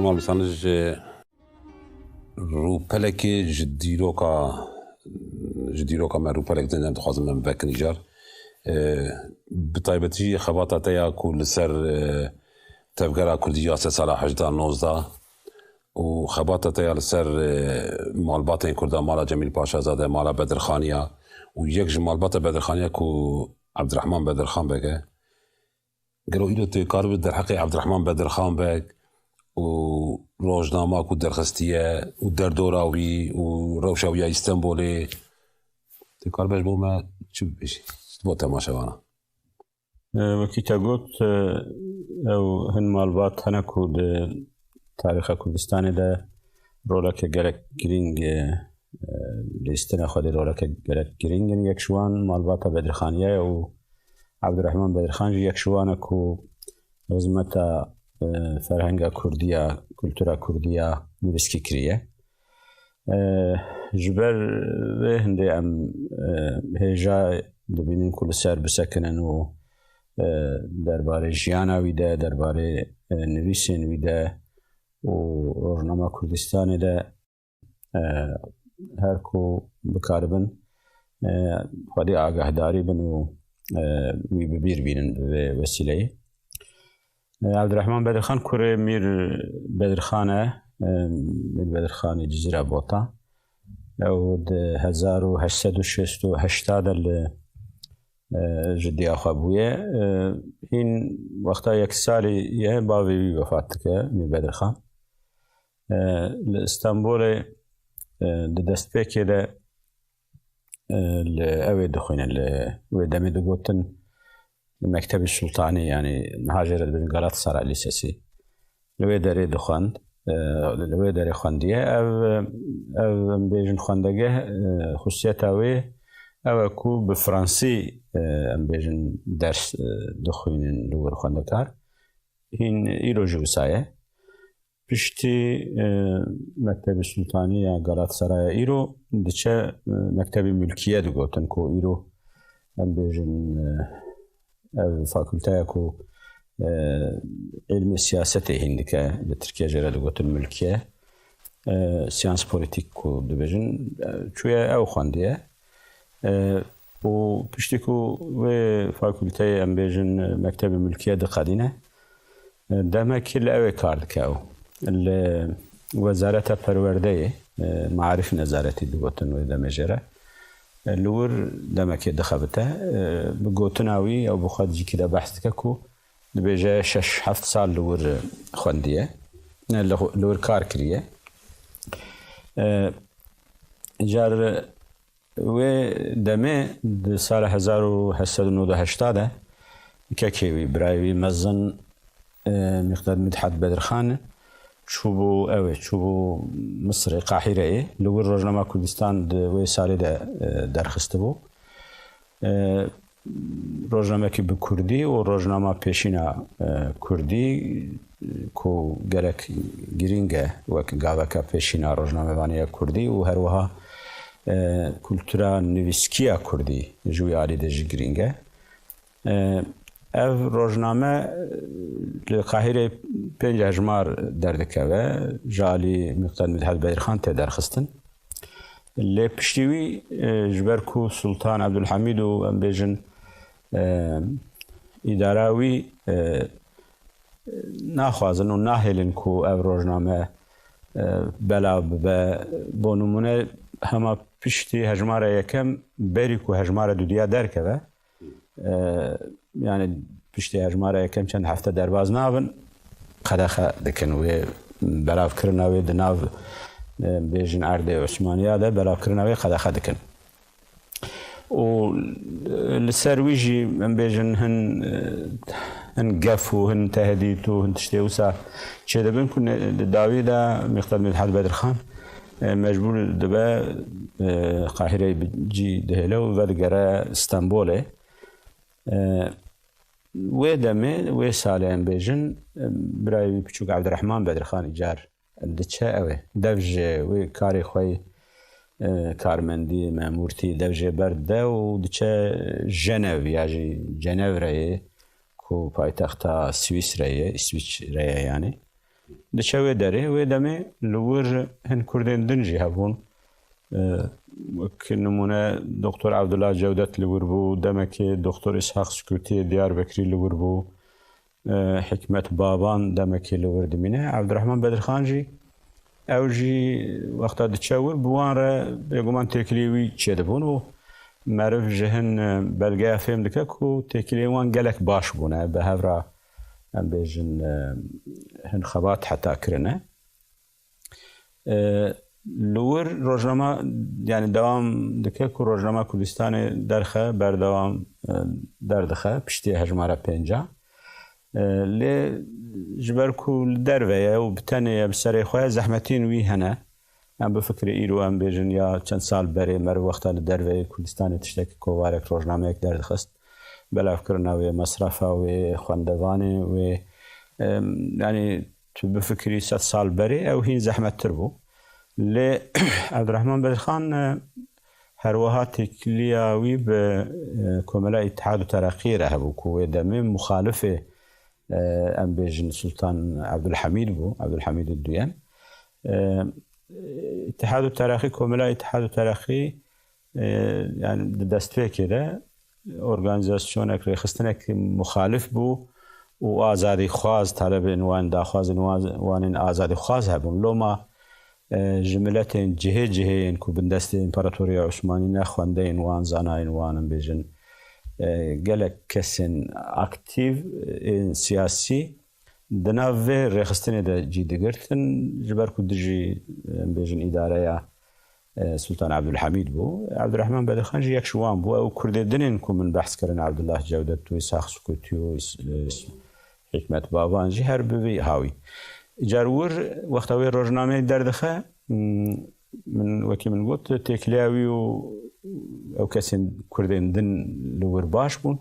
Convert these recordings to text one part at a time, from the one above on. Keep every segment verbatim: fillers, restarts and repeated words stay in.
Mal Misan, ji rûpelekê ji dîroka, ji dîroka me rûpelek din em dixwazin em vekin îcar. E, bi taybetî jî xebata te ya ku li ser, e, tevgera Kurdî ya sed sala hejda nozda û xebata te ya li ser, e, malbatên Kurda, mala Cemîl Paşazade, mala Bedirxaniya û yek ji malbata Bedirxaniya ku Ebdirehman Bedirxan Beg e. Gelo îro tê karibe derheqê Ebdirehman Bedirxan Beg û rojnama ku derxistiye û derdora wî û rewşa wî ya Îstenbolê, tê karibe ji bo me çi bibêjî? Ji bo temaşevana. E, wekî te got, e, ew hin malbat hene ku di tarîxa Kurdistanê de roleke gelek girîng, e, e, lîstina xwe dê roleke gelek girîng in. Yek ji wan malbata Bedirxaniya ye û Ebdirehman Bedirxan jî yek ji wan e ku xizmeta, e, ferhenga Kurdiya, kultura Kurdiya nivîskî kiriye. E, ji ber vê hindê em, e, hêja dibînin ku li ser bisekinin û, e, derbarê jiyana wî de, derbarê, e, nivîsên wî de û rojnama Kurdistanê de, e, her ku bikaribin, e, xwedî agahdarî bin û, e, wî bi bîr bînin bi vê wesîleyê. E, Ebdirehman Bedirxan kurê Mîr Bedirxan e, e, Mîr Bedirxanê Cizîra Bota. Ew di hezar û heşt sed û şêst û heşt de li, e, ji diya xwe bûye. E, hîn wexta yek salî ye bavê wî wefat dike, Mîr Bedirxan. E, li Stenbolê, e, di destpêkê de, e, li ew ê dixwîne, li wê demê digotin Mektebî Sultanî, yanî niha jê re dibêjin Galatasaray Lisesi. Li wê derê dixwend, e, li wê derê xwendiye. Ev, ev em bêjin xwendegeh, e, xusiyeta wê ew e ku bi fransî, e, em bêjin ders, e, dixwînin li wir xwendekar. Hîn îro jî wisa ye. Piştî, e, Mektebê Sultanî ya Galatasaraya îro diçe, e, Mektebê Mulkiye digotin ku îro em bêjin, e, ev fakulteya ku, e, îlmê siyasetê hîn dike, li Tirkiye jê re digotin Mulkiye. E, siyans politik ku dibêjin, e, çûye ew xwendiye. E, û piştî ku wê fakulteyê, em bêjin, Mektebê Mulkiye diqedîne, e, demekî li ew ê kar dike ew. Li Wezareta Perwerdeyê, e, Maarif Nezaretî digotin wê demê jê re. E, li wir demekê dixebite. E, bi gotina wî, ew bi xwe di cîkî de behs dike ku dibêje şeş heft sal li wir xwendiye. E, li xwe, li wir kar kiriye. E, car Wê demê di sala hezar û heşt sed û nod û heşt de kekê wî, birayê wî mezin, e, Miqdad Midhat Bedirxan çûbû, ew ê çûbû Misirê, Qahîreyê. Li wir Rojnama Kurdistan di wê salê de, e, derxistibû. E, rojnamekî bi kurdî û rojnama pêşîna, e, kurdî, e, ku gelek girîng e wek gaveke pêşîna rojnamevanîya kurdî û her wiha, e, kultura nivîskiya kurdî ji wî alî de jî girîng e. E, ev rojname, e, li Qahîrê pênc hejmar derdikeve, ji alî Miqdad Midhat Bedirxan tê derxistin. Lê piştî wî, e, ji ber ku Sultan Ebdulhamîd û, em bêjin, e, îdara wî, e, naxwazin û nahêlin ku ev rojname, e, belav bibe. Bo nimûne, hema piştî hejmara yekem, berî ku hejmara dudiya derkeve, e, yanî piştî hejmara yekem çend hefte derbaz nabin, qedexe dikin. Wê belavkirina wê di nav, e, bêjin erdê Osmaniya de belavkirina wê qedexe dikin. Û, e, li ser wî jî em bêjin hin, e, hin gef û hin tehdît û hin tiştê wisa çêdibin ku ne, di dawî de Miqdad Midhat Bedirxan, e, mecbûr dibe, e, Qahîreyê bi cî dihêle û vedigere Stenbolê. E, wê demê, wê salê em bêjin, e, birayê wî piçûk Evdirehman Bedirxan îcar diçe ew ê. Dev ji wê karê xwe yê, e, karmendî, memûrtî, dev jê berdide û diçe Jenev ya jî Cenevreyê ku paytexta Swîsreyê, Îswîçreyê yanî. diçe wê derê. Wê demê li wir hin Kurdên din jî hebûn. E, wek nimûne Doktor Evdullah Cewdet li wir bû, demekê Doktor Îshak Sukûtiyê Diyarbekirî li wir bû. E, Hikmet Baban demekê li wir dimîne. Evdirehman Bedirxan jî, ew jî wexta diçe wir, bi wan re bêguman têkiliyê wî çêdibûn û meriv ji hin, e, belgeya fêm dike ku têkiliyên wan gelek baş bûne. Bi hev re, em bêjin, e, hin xebat heta kirine. E, li wir rojnama, yani dewam dike ku rojnama Kurdistanê derxe, berdewam, e, derdixe, piştî hejmara pênca. E, lê ji ber ku li derve ye û bi tenê ye, bi serê xwe ye, zehmetiyên wî hene. Em bifikirî îro, em bêjin, ya çend sal berê meriv wexta li derveyê Kurdistanê tiştekî kovarek, rojnameyek derdixist. Belavkirina wê, mesrefa wê, xwendevanê wê, em, yanî tu bifikirî sed sal berê ew hîn zehmettir bû. Lê Evdirehman Bedirxan, e, her wiha têkiliya wî bi, e, Komela Îtihad û Tereqiyê re hebû ku wê demê muxalifê, e, em bêjin Sultan Evdulhemîd bû, Evdulhemîd Duyem. E, Îtihad û Tereqî, Komela Îtihad û Tereqî, e, yani di destpêkê de organîzasyonek, rêxistinek muxalif bû û azadîxwaz, talebên wan, daxwazên wan, wanên azadîxwaz hebûn. Loma, e, ji miletên cihê cihê yên ku bindestê Împaratoriya Osmanî ne, xwendeyên wan, zanayên wan, em bêjin, e, gelek kesên aktîf, ên siyasî di nav vê rêxistinê de cî digirtin, ji ber ku dijî, em bêjin, îdareya, e, Sultan Abdulhamîd bû. Abdurrahman Bedirxan jî yek ji wan bû. Ew Kurdê din ên ku min behs kirin, Abdullah Cewdet û Îshak Sukutî û Îs-, e, Hikmet Baban jî her bi vî hawî. Îcar wir wexta wê rojnameyê derdixe, m, min, wekî min got, têkiliya wî û ew kesên Kurdên din li wir baş bûn.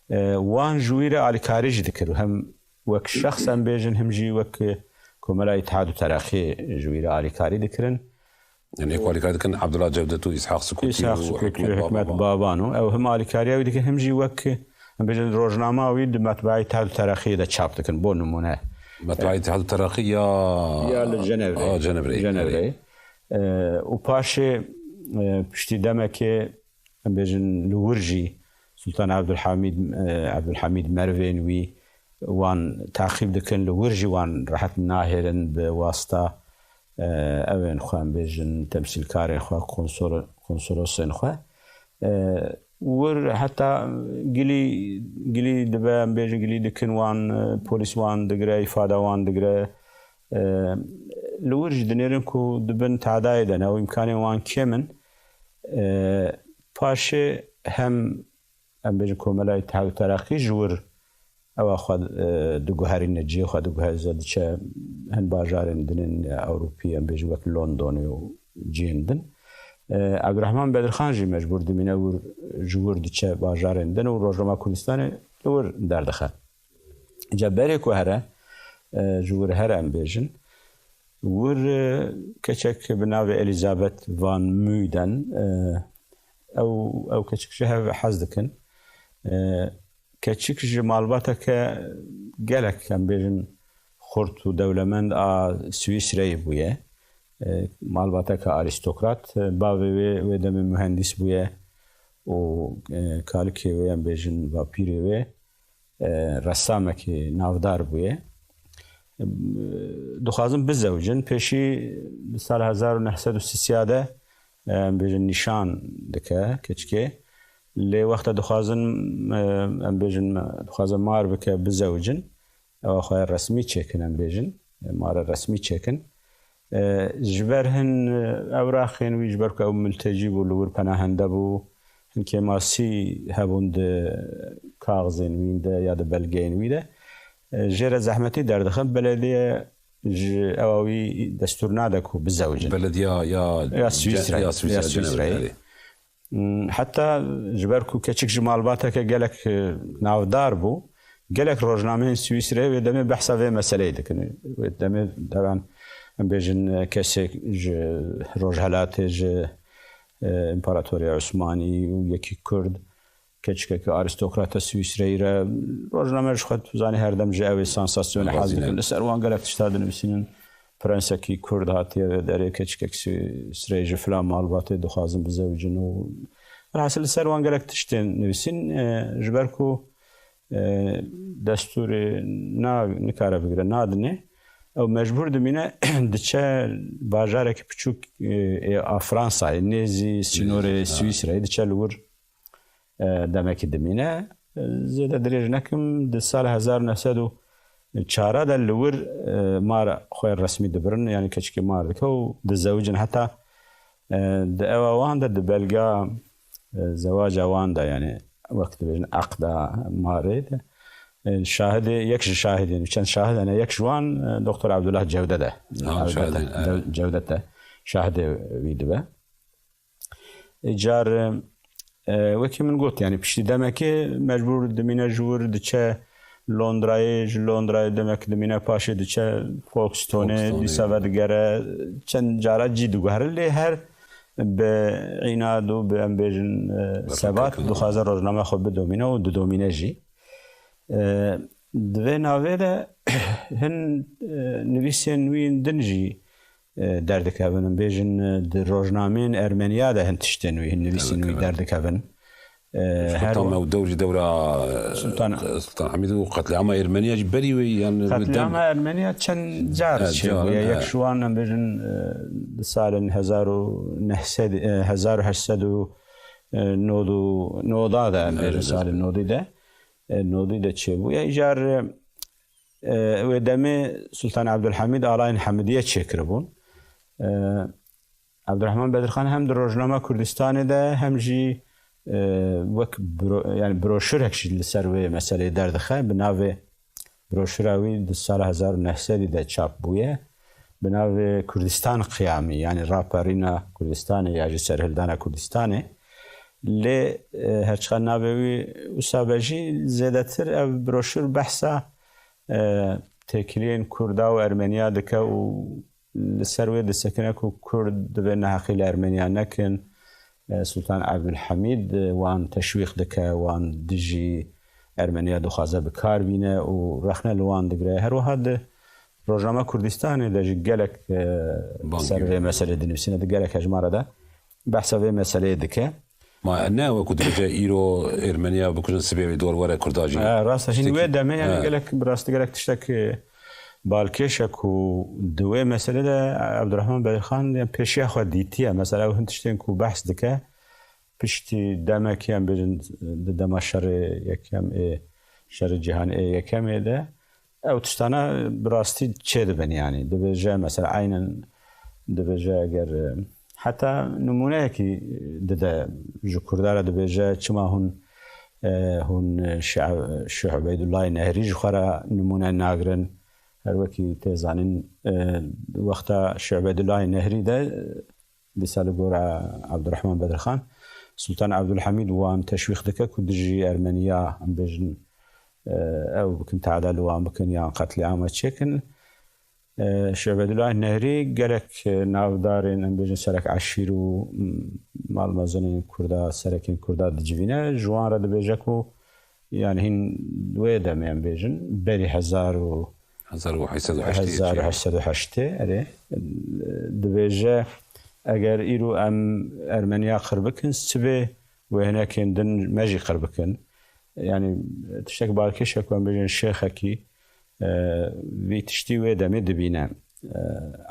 E, wan ji wî re alîkarî jî dikir û hem wek şexs em bêjin, him jî wek Komela Îtihad û Tereqiyê ji wî re alîkarî dikirin. Yani êk alîkarî dikin Abdullah Cevdet û Îshak Sukutî Îshak û Sukutî û Hikmet Hikmet Baban. Baban û ew him alîkariya wî dikin, him jî wek, em bêjin, rojnama wî di Metbaa Îtihad û Tereqiyê de çap dikin. Bo nimûne. Metbaa Îtihad û Tereqî ya Ya li Cenevre. A, Cenevre. Cenevre. E, û paşê, e, piştî demekê, em bêjin, li wir jî Sultan Abdulhamîd, e, Abdulhamîd merivên wî wan taqîb dikin, li wir jî wan rehet nahêrin bi wasta, e, ewên xwe, em bêjin, temsîlkarên xwe, konsol-, konsolosên xwe. E, wir heta gilî, gilî dibe, em bêjin, gilî dikin wan, e, polîs wan digire, îfada wan digire. E, li wir jî dinêrin ku di bin tadayê de ne û îmkanên wan kêm in. E, paşê hem, em bêjin, Komela Îtihad û Tereqî ji wir ewa xwe, e, diguherîne, cihê xwe diguherîze, diçe hin bajarên din ên Ewropî, em bêjin, wek Londonê û cihên din. E, Abdurrahman Bedirxan jî mecbûr dimîne wir, ji wir diçe bajarên din û Rojnama Kurdistanê li wir derdixe. Ca berê ku here, e, ji wir here, em bêjin, wir, e, keçek bi navê Elizabeth van Muyden, e, ew, ew keçik ji hev hez dikin. E, keçik ji malbateke gelek, em bêjin, xurt û dewlemend a Swîsreyê bûye. E, malbateke arîstokrat, e, bavê wê, wê demê muhendîs bûye û, e, kalikê wê, em bêjin, va pîrê wê, e, ressamekî navdar bûye. E, dixwazin bizewicin. Pêşî di sala hezar û neh sed û sî de, e, em bêjin, nîşan dike keçikê. Lê wexta dixwazin, e, em bêjin, dixwaze mar bike, bizewicin. Ewa xwe resmî çêkin, em bêjin. E, mara resmî çêkin. E, ji ber hin, e, ewraxên wî, ji ber ku ew miltecî bû, li wir penahende bû, hin kêmasî hebûn di kaxizên wî de ya di belgeyên wî de. E, jê re zehmetî derdixin. Belediye ji ewa wî destûr nade ku bizewicin. Belediya ya Ya Swîsreyê. Ya Swîsreyê, Ya Swîsreyê. Cenevre, erê. Hmm, heta ji ber ku keçik ji malbateke gelek, e, navdar bû, gelek rojnameyên Swîsreyê wê demê behsa vê meseleyê dikin. Wê demê, devan, em bêjin, e, kesek ji Rojhelatê, ji, e, Împaratoriya Osmanî û yekî Kurd, keçikekî arîstokrata Swîsreyî re, rojname ji xwe tu zanî her dem ji ew ê sansasyonê hez dikin. Li ser wan gelek tişta dinivîsînin. Prensekî Kurd hatiye vê derê, keçikek Swîsreyî ji filan malbatê dixwazin bizewicin û welhasil li ser wan gelek tiştên nivîsîn, e, ji ber ku, e, destûrê na-, nikare bigire, nadinê, ew mecbûr dimîne diçe bajarekî piçûk, e, ê a Fransayê, nêzî sînorê Swîsreyê, diçe li wir, e, demekî dimîne. E, zêde dirêj nekim, di sala hezar neh sed û çar de li wir, e, mar xwe resmî dibirin, yanî keçikê mar dike û dizewicin. Heta, e, di ewa wan de, di belga, e, zewaca wan de, yanî wek dibêjin eqda marê de, e, şahidê, yek ji şahidên, çend şahid hene, yek ji wan, e, Doktor Abdullah Cewdet e. Ha, Cewdet e, şahidê wî dibe. Îcar, e, wekî min got, yanî piştî demekê mecbûr dimîne ji wir diçe Londrayê, ji Londrayê demek dimîne paşê diçe Folkestoneê, Folkestoneê. Dîsa vedigere, çend cara cî diguhere, lê her bi înad û bi, em bêjin, e, sebat dixwaze rojname xwe bidomîne û didomîne jî. E, di vê navê de hin, e, nivîsên wî yên din jî, e, derdikevin. Em bêjin, e, di rojnameyên Ermeniya de hin tiştên wî, hin nivîsên wî derdikevin. E, Ji her Sultan wa- Mewde û ji dewra, e, Sultan Sultan Hemîd û qetlîama Ermeniya jî berî wê, yan Qetlîama Ermeniya çend car çêbûye. Yek ji wan, em bêjin, e, di salên hezar û neh sed, e, hezar û heşt sed û nod û noda de, em bêjin, salên nodî de, e, nodî de çêbûye. Îcar, e, E, wê demê Sultan Ebdulhemîd alayên Hemidiyê çêkiribûn. E, Ebdurehman Bedirxan hem di Rojnama Kurdistanê de hem jî, e, wek bro-, yani broşurek jî li ser wê meseleyê derdixe. Bi navê, broşura wî di sala hezar û neh sedî de çap bûye. Bi navê Kurdistan Qiyamî, yani raperîna Kurdistanê ya jî serhildana Kurdistanê. Lê, e, her çiqas navê wî wisa be jî, zêdetir ev broşur behsa e, têkiliyên Kurda û Ermeniya dike û li ser wê disekine ku Kurd divê neheqî li Ermeniya nekin. E, Sultan Ebdulhemîd, e, wan teşwîq dike, wan dijî Ermeniya dixwaze bi kar bîne û rexne li wan digire. Her wiha di Rojnama Kurdistanê de jî gelek, e, ser vê meselê dinivîsîne, di gelek hejmara de behsa vê meseleyê dike. Ma ne wekî dibêje îro Ermeniya bikujin, sibê wê dor were Kurda jî. E, rast e. Hîn wê demê, yani, gelek, bi rastî gelek tiştek, e, balkêş e ku di wê meselê de Ebdurehman Bedirxan, yani, pêşiya xwe dîtiye. Mesela ew hin tiştên ku behs dike, piştî demekê, em bêjin, di dema şerê yekem ê, şerê cîhanê ê yekemê de, ew tiştana bi rastî çêdibin, yanî dibêje, mesela, eynen dibêje, eger, e, heta nimûneyekî dide ji Kurda re, dibêje, çima hûn, e, hûn Şe-, Şêx Ubeydullahê Nehrî ji xwe re nimûne nagirin? Her wekî tê zanîn, e, wexta Şêx Ubeydullahê Nehrî de, e, Dîsa li gora Ebdurehman Bedirxan, Sultan Ebdulhemîd wan teşwîq dike ku dijî Ermeniya, em bêjin, e, ew bikin, teada li wan bikin yan qetlîama çêkin. E, Şêx Ubeydullahê Nehrî gelek, e, navdarên, em bêjin, serek eşîr û, m, malmezinên Kurda, serekên Kurda dicivîne. Ji wan re dibêje ku, yani, hîn wê demê, em bêjin, berî hezar û hezar û heşt sed û heştê, hezar û heşt sed û heştê, erê. Dibêje, eger îro em Ermeniya qir bikin, sibê wê hinekên din me jî qir bikin. Yani, tiştek balkêş e ku em bêjin şêxekî, e, vî tiştî wê demê dibîne. E,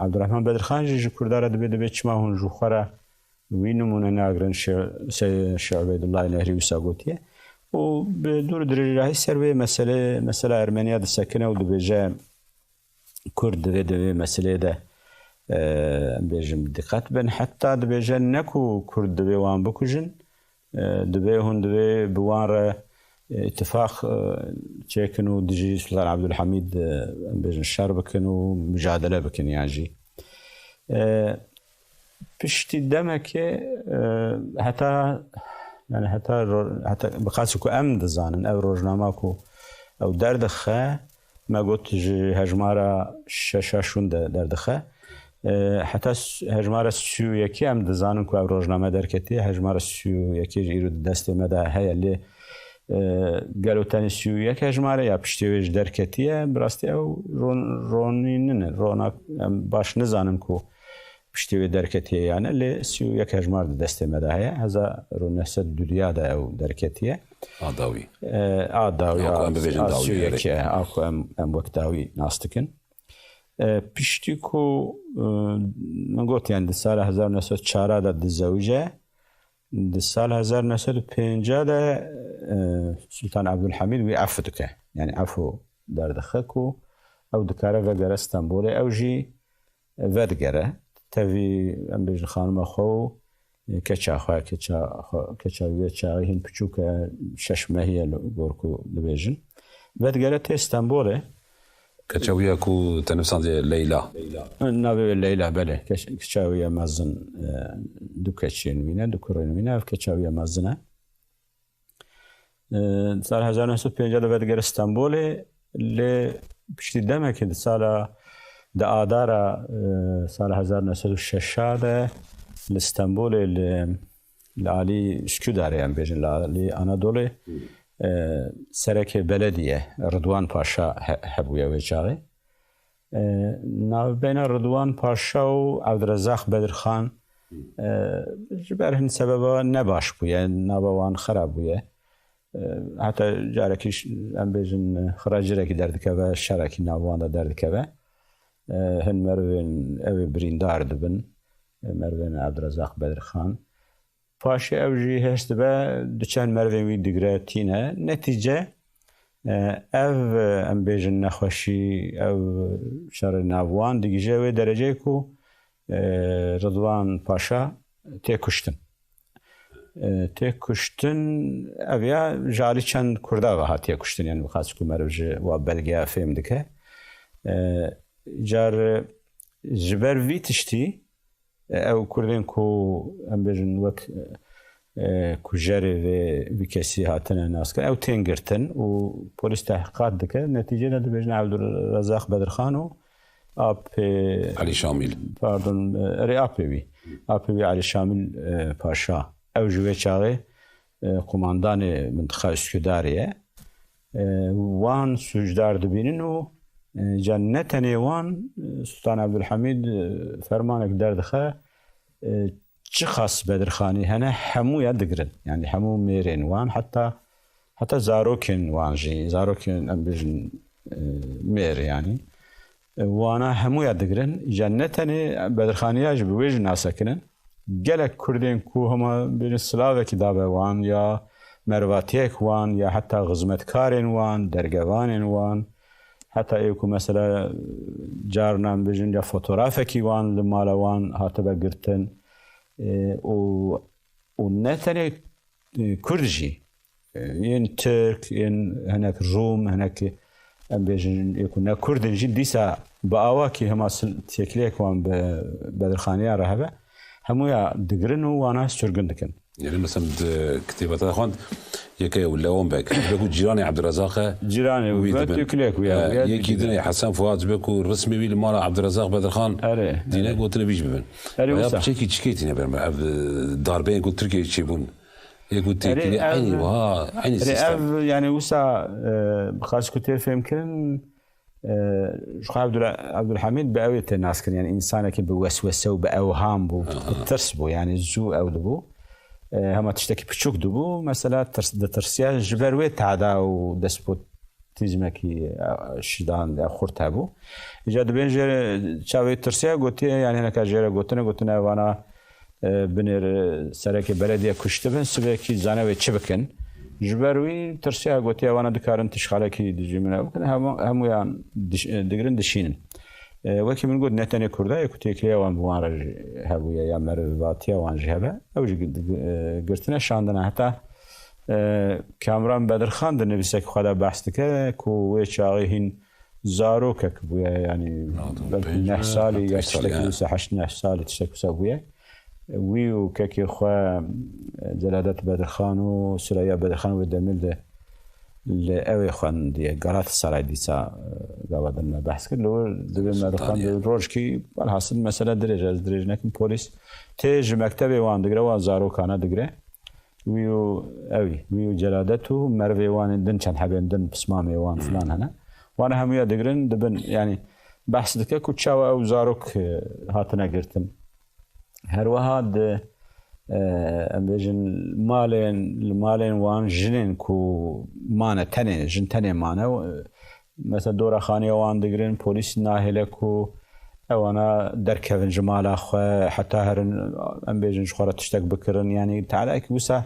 Ebdurehman Bedirxan jî ji Kurda re dibê, dibê çima hûn ji xwe re wî nimûne nagirin, Şê-, Sê-, Şêx Ubeydullahê Nehrî wisa gotiye. Û bi dûr dirêjahî ser wê mesele, mesela Ermeniya disekine û dibêje, Kurd divê di vê meseleyê de, e, em bêjin, diqet bin. Heta dibêje ne ku Kurd divê wan bikujin, e, divê hûn divê bi wan re, e, îtifaq, e, çêkin û dijî Sultan Ebdulhemîd, e, em bêjin, şer bikin û micadele bikin yan jî. E, Piştî demekê, e, heta, yani heta ro-, heta bi qasî ku em dizanin, ev rojnama ku ew derdixe, me got ji hejmara şeşa şûn de derdixe. E, heta s-, hejmara sî û yekê em dizanin ku ev rojname derketiye, hejmara sî û yekê jî îro di destê me de heye, lê E, gelo tenê sî û yek hejmar e ya piştê wê ji derketiye? Bi rastî ew ron-, ronî nîne. Ronak em baş nizanin ku piştê wê derketiye ya ne, lê sî û yek hejmar di destê me de heye. Hezar û neh sed û duduya de ew derketiye. A dawî. E, a dawî, Ya ku a, em bibêjin a dawî, sî û yek erê. e, a ku em, em wek dawî nas dikin. E, piştî ku, e, min got, yani di sala hezar û neh sed û çar de dizewice, di sal hezar û neh sed û pêncî de, e, Sultan Abdulhamid wî efû dike. Yani efû derdixe ku ew dikare vegere Stenbolê, ew jî vedigere. Tevî, em bêjin, xanima xwe û, e, keça xwe, keça xwe, keça wî ya çaxî hîn piçûk e, şeş mehî ye li gor ku dibêjin. Vedigere tê Stenbolê. Keça wî ya ku te nivîsandiye Leyla. Navê wê Leyla, belê. Keç-, keça wî ya mezin, e, du keçên wî ne, du kurên wî ne, ev keça wî ya mezin e. E, sala hezar neh sed û pêncî de vedigere Stenbolê, lê piştî demekê di sala, di adara, e, sala hezar neh sed û şeş de li Stenbolê li, li alî Üsküdarê, em bêjin, li alî Anadolê, e, serekê belediye Ridwan Paşa he-, hebûye wê çaxê. E, navbeyna Ridwan Paşa û Evdirezaq Bedirxan, e, ji ber hin sebeba nebaş bûye, nava wan xera bûye. E, heta carekî ş-, em bêjin, xiracirekî derdikeve, şerekî nav wan de derdikeve. E, hin merivên ew ê birîndar dibin, e, merivên Evdirezaq Bedirxan. Paşê ew jî hêrs dibe, du çend merivên wî digire tîne. Netîce, e, ev, e, em bêjin nexweşî, ev şerê nav wan digihîje wê dereceyê ku, e, Ridwan Paşa tê kuştin. E, tê kuştin, ev ya ji alî çend Kurda ve hatiye kuştin, yani bi xas ku meriv ji wa belgeya fêm dike. E, car ji ber vî tiştî, ew Kurdên ku em bêjin wek, e, kujerê vê, vî kesî hatine naskirin, ew tên girtin û polîs tehqîqat dike. Netîcê de dibêjin Evdurrezaq Bedirxan û apê Elî Şamîl. Pardon, e, erê, apê wî. Apê wî Elî Şamîl, e, Paşa. Ew ji wê çaxê, e, qumandanê mintiqa Üsküdarê ye. E, wan sûcdar dibînin û, e, ca ne tenê wan, e, Sultan Abdulhamid, e, fermanek derdixe, e, çiqas Bedirxanî hene, hemûya digirin. Yani hemû mêrên wan, heta, heta zarokên wan jî, zarokên, em bêjin, e, mêr yani. E, wana hemûya digirin. Îca ne tenê Bedirxaniya jî, bi wê jî nasekinin. Gelek Kurdên ku hema bêjin silavekî dabe wan, ya merivatiyek wan, ya heta xizmetkarên wan, dergevanên wan, heta ê ku mesela carnan bêjin ya fotografekî wan li mala wan hatibe girtin. E, û, û ne tenê, e, Kurd jî, e, yên Tirk, yên hinek Rûm, hinek, em bêjin, ê ku ne Kurd in jî dîsa bi awakî hema sil-, têkiliyek wan bi Bedirxaniya re hebe, hemûya digirin û wana sürgün dikin. Yani mesela di kitêba te de xwend, yeke ew Lewon Beg, be ku cîranê Ebdurezaq e, Cîranê wî wî be dibin. Têkiliyek wî ye, E, wî ye yekî dibin. Dinê Hesen Fuat be ku rismê wî li mala Ebdurezaq Bedirxan Erê, dîne erê. Gotine vî jî bibin. Erê, Veya wisa. Piçekî çikê tîne ber me, ev, e, darbeyên ku Tirkiyeyê çêbûn. Ê ku Erê, têkilî ev, eynî wiha, eynî erê, sistem. Ev, yani, wisa, e, bi xas ku tê fêmkirin, e, ji xwe Abdul-, Abdulhamid bi ew ê tê naskirin, yani, însanekî bi weswese û bi ewham bû, Aha. bi tirs bû, yani, zû ew dibû. E, hema tiştekî piçûk dibû, mesela, tirs-, ditirsiya ji ber wê tehda û despot-, tîzmekî, e, şidan ya xurt hebû. Îca dibên jê çavê tirsiya gotiye, yani hineka jê re gotine, gotine, vana, e, binêr, e, serekê belediye kuştibin, sibekî zane wê çi bikin. Ji ber wî tirsiya gotiye, vana dikarin tişxalekî dijî min re bikin, hemû, hemûyan diş-, e, digirin dişînin. E, wekî min got, ne tenê Kurda ye ku têkiliya wan bi wan re jî hebûye ya merivatiya wan jî hebe, ew jî gi-, gi-, e, girtine şandine. Heta, e, Kamran Bedirxan di nivîsekî xwe de behs dike ku wê çaxê hîn zarokek bûye, yanî Pardon, belkî pênc neh salî ya heşt tiştekî salî, wisa, heşt neh salî tiştek wisa bûye. Wî û kekê xwe, e, Celadet Bedirxan û Süreyya Bedirxan wê demê li, li ewê xwendiye, Galatasaray dîsa, e, gava din me behs kir. Li wir divê me Sultaniye. Dixwend rojkî, welhasil mesele dirêj, ez dirêj nekim, polîs tê ji mektebê wan digire, wan zarokane digire. Wî û ewî, wî û Celadet û merivê wan ên din, çend hebên din, pismamê wan filan hene. Wana hemûya digirin dibin, yanî behs dike ku çawa ew zarok, e, hatine girtin. Her wiha di, e, em bêjin malên, li malên wan jinên ku mane tenê, jin tenê mane, e, mesela dora xaniya wan digirin, polîs nahêle ku ewana derkevin ji mala xwe, heta herin, em bêjin, ji xwe re tiştek bikirin. Yanî tehlekî wisa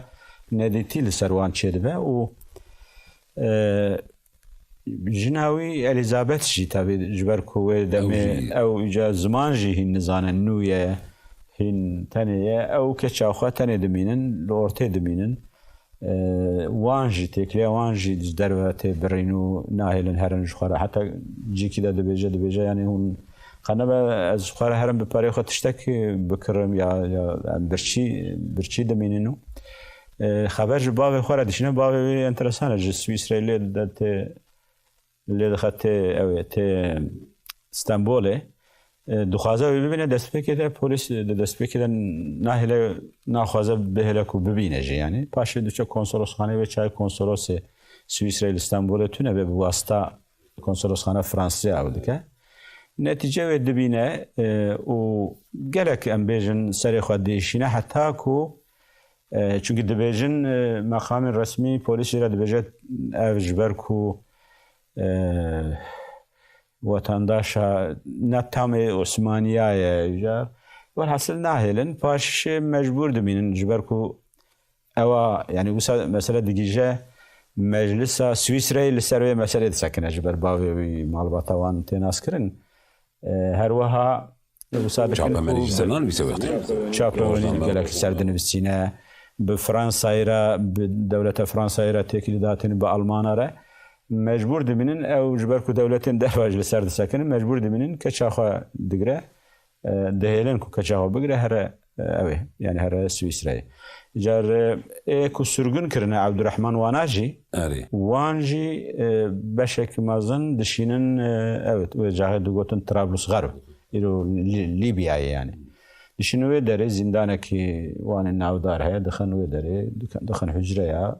nedîtî li ser wan çêdibe û, e, jina wî Elizabeth jî, tabî, ji ber ku wê demê ew îca ziman jî hîn nizane, nû ye, hîn tenê ye, ew keça xwe tenê dimînin, li ortê dimînin. E, wan jî, têkiliya wan jî ji derve tê birîn û nahêlin herin ji xwe re. Heta cîkî de dibêje, dibêje, yanî hûn qe nebe ez ji xwe re herim bi perê xwe tiştek bikirim ya, ya em birçî, birçî dimînin û, e, xeber ji bavê xwe re dişîne. Bavê wî enteresan e, ji Swîsreyê lê de tê, lê dixe tê, ew ê, tê Stenbolê. E, dixwaze wî bibîne, destpêkê de polîs, di destpêkê de nahêle, naxwaze bihêle ku bibîne jî, yanî. Paşê diçe konsolosxanê wê, çaye konsolosê Swîsreyê li Stenbolê tune be, bi wasta konsolosxana Fransî ew dike. Netîce wê dibîne, e, û gelek, em bêjin, serê xwe diêşîne heta ku, e, çunkî dibêjin, e, meqamên resmî polîs jê re dibêje ev ji ber ku, e, wetandaşa ne tamê Osmaniya ye, îcar. Welhasil nahêlin, paşê mecbûr dimînin, ji ber ku ewa, yanî wisa mesele digihîje meclisa Swîsreyê, li ser wê meselê disekine, ji ber bavê wî malbata wan tê naskirin. E, her wiha wisa dikin Çapemenî ku jî ser nanivîse wextê. Çapemenî Rojname. Gelek ser dinivîsîne, bi Fransayê re, bi dewleta Fransayê re têkilî datin, bi Almana re. Mecbûr dimînin, ew ji ber ku dewletên derve jî li ser disekinin, mecbûr dimînin keça xwe digre, e, dihêlin ku keça xwe bigre, here, e, ew ê, yanî here Swîsreyê. Îcar, e, ê ku sirgûn kirine Ebdurehman wana jî, Erê. Wan jî, e, beşek mezin dişînin, e, evet, wê caxê digotin Trablus Xerb, îro Lî-, Lîbyayê yanî. Dişînin wê derê, zîndanekî wan ê navdar heye, dixin wê derê, dixin, dixin hucreya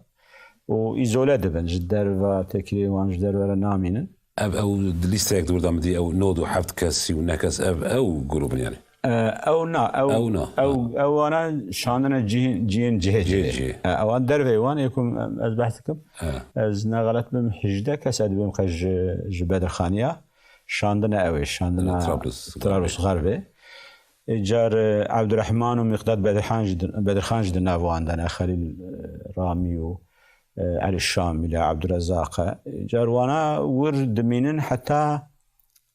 û îzole dibin, ji derve têkiliyê wan ji derve re namînin. Ev, ew lîsteyek di wir de min dî, ew nod û heft kes, sî û neh kes, ev, ew grûb in yanî. E, ew na, ew, Ew na, ew, ha. Ew wana şandine cihên, cihên cihê Cihê cihê. Cihê. E, ewan derveyê wan ê ku ez behs dikim. Ha. Ez ne xelet bim, hejdeh kes ez dibêm qe ji, ji Bedirxaniya. Şandine ew ê, şandina Trablus Trablus Xerbê. Ê car, e, Ebdurehman û Miqdad Bedirhan jî di, Bedirxan jî di nav wan de ne, Xelîl, e, Ramî û, e, Elî Şamîl e, Ebdurezaq e. Car wana wir dimînin heta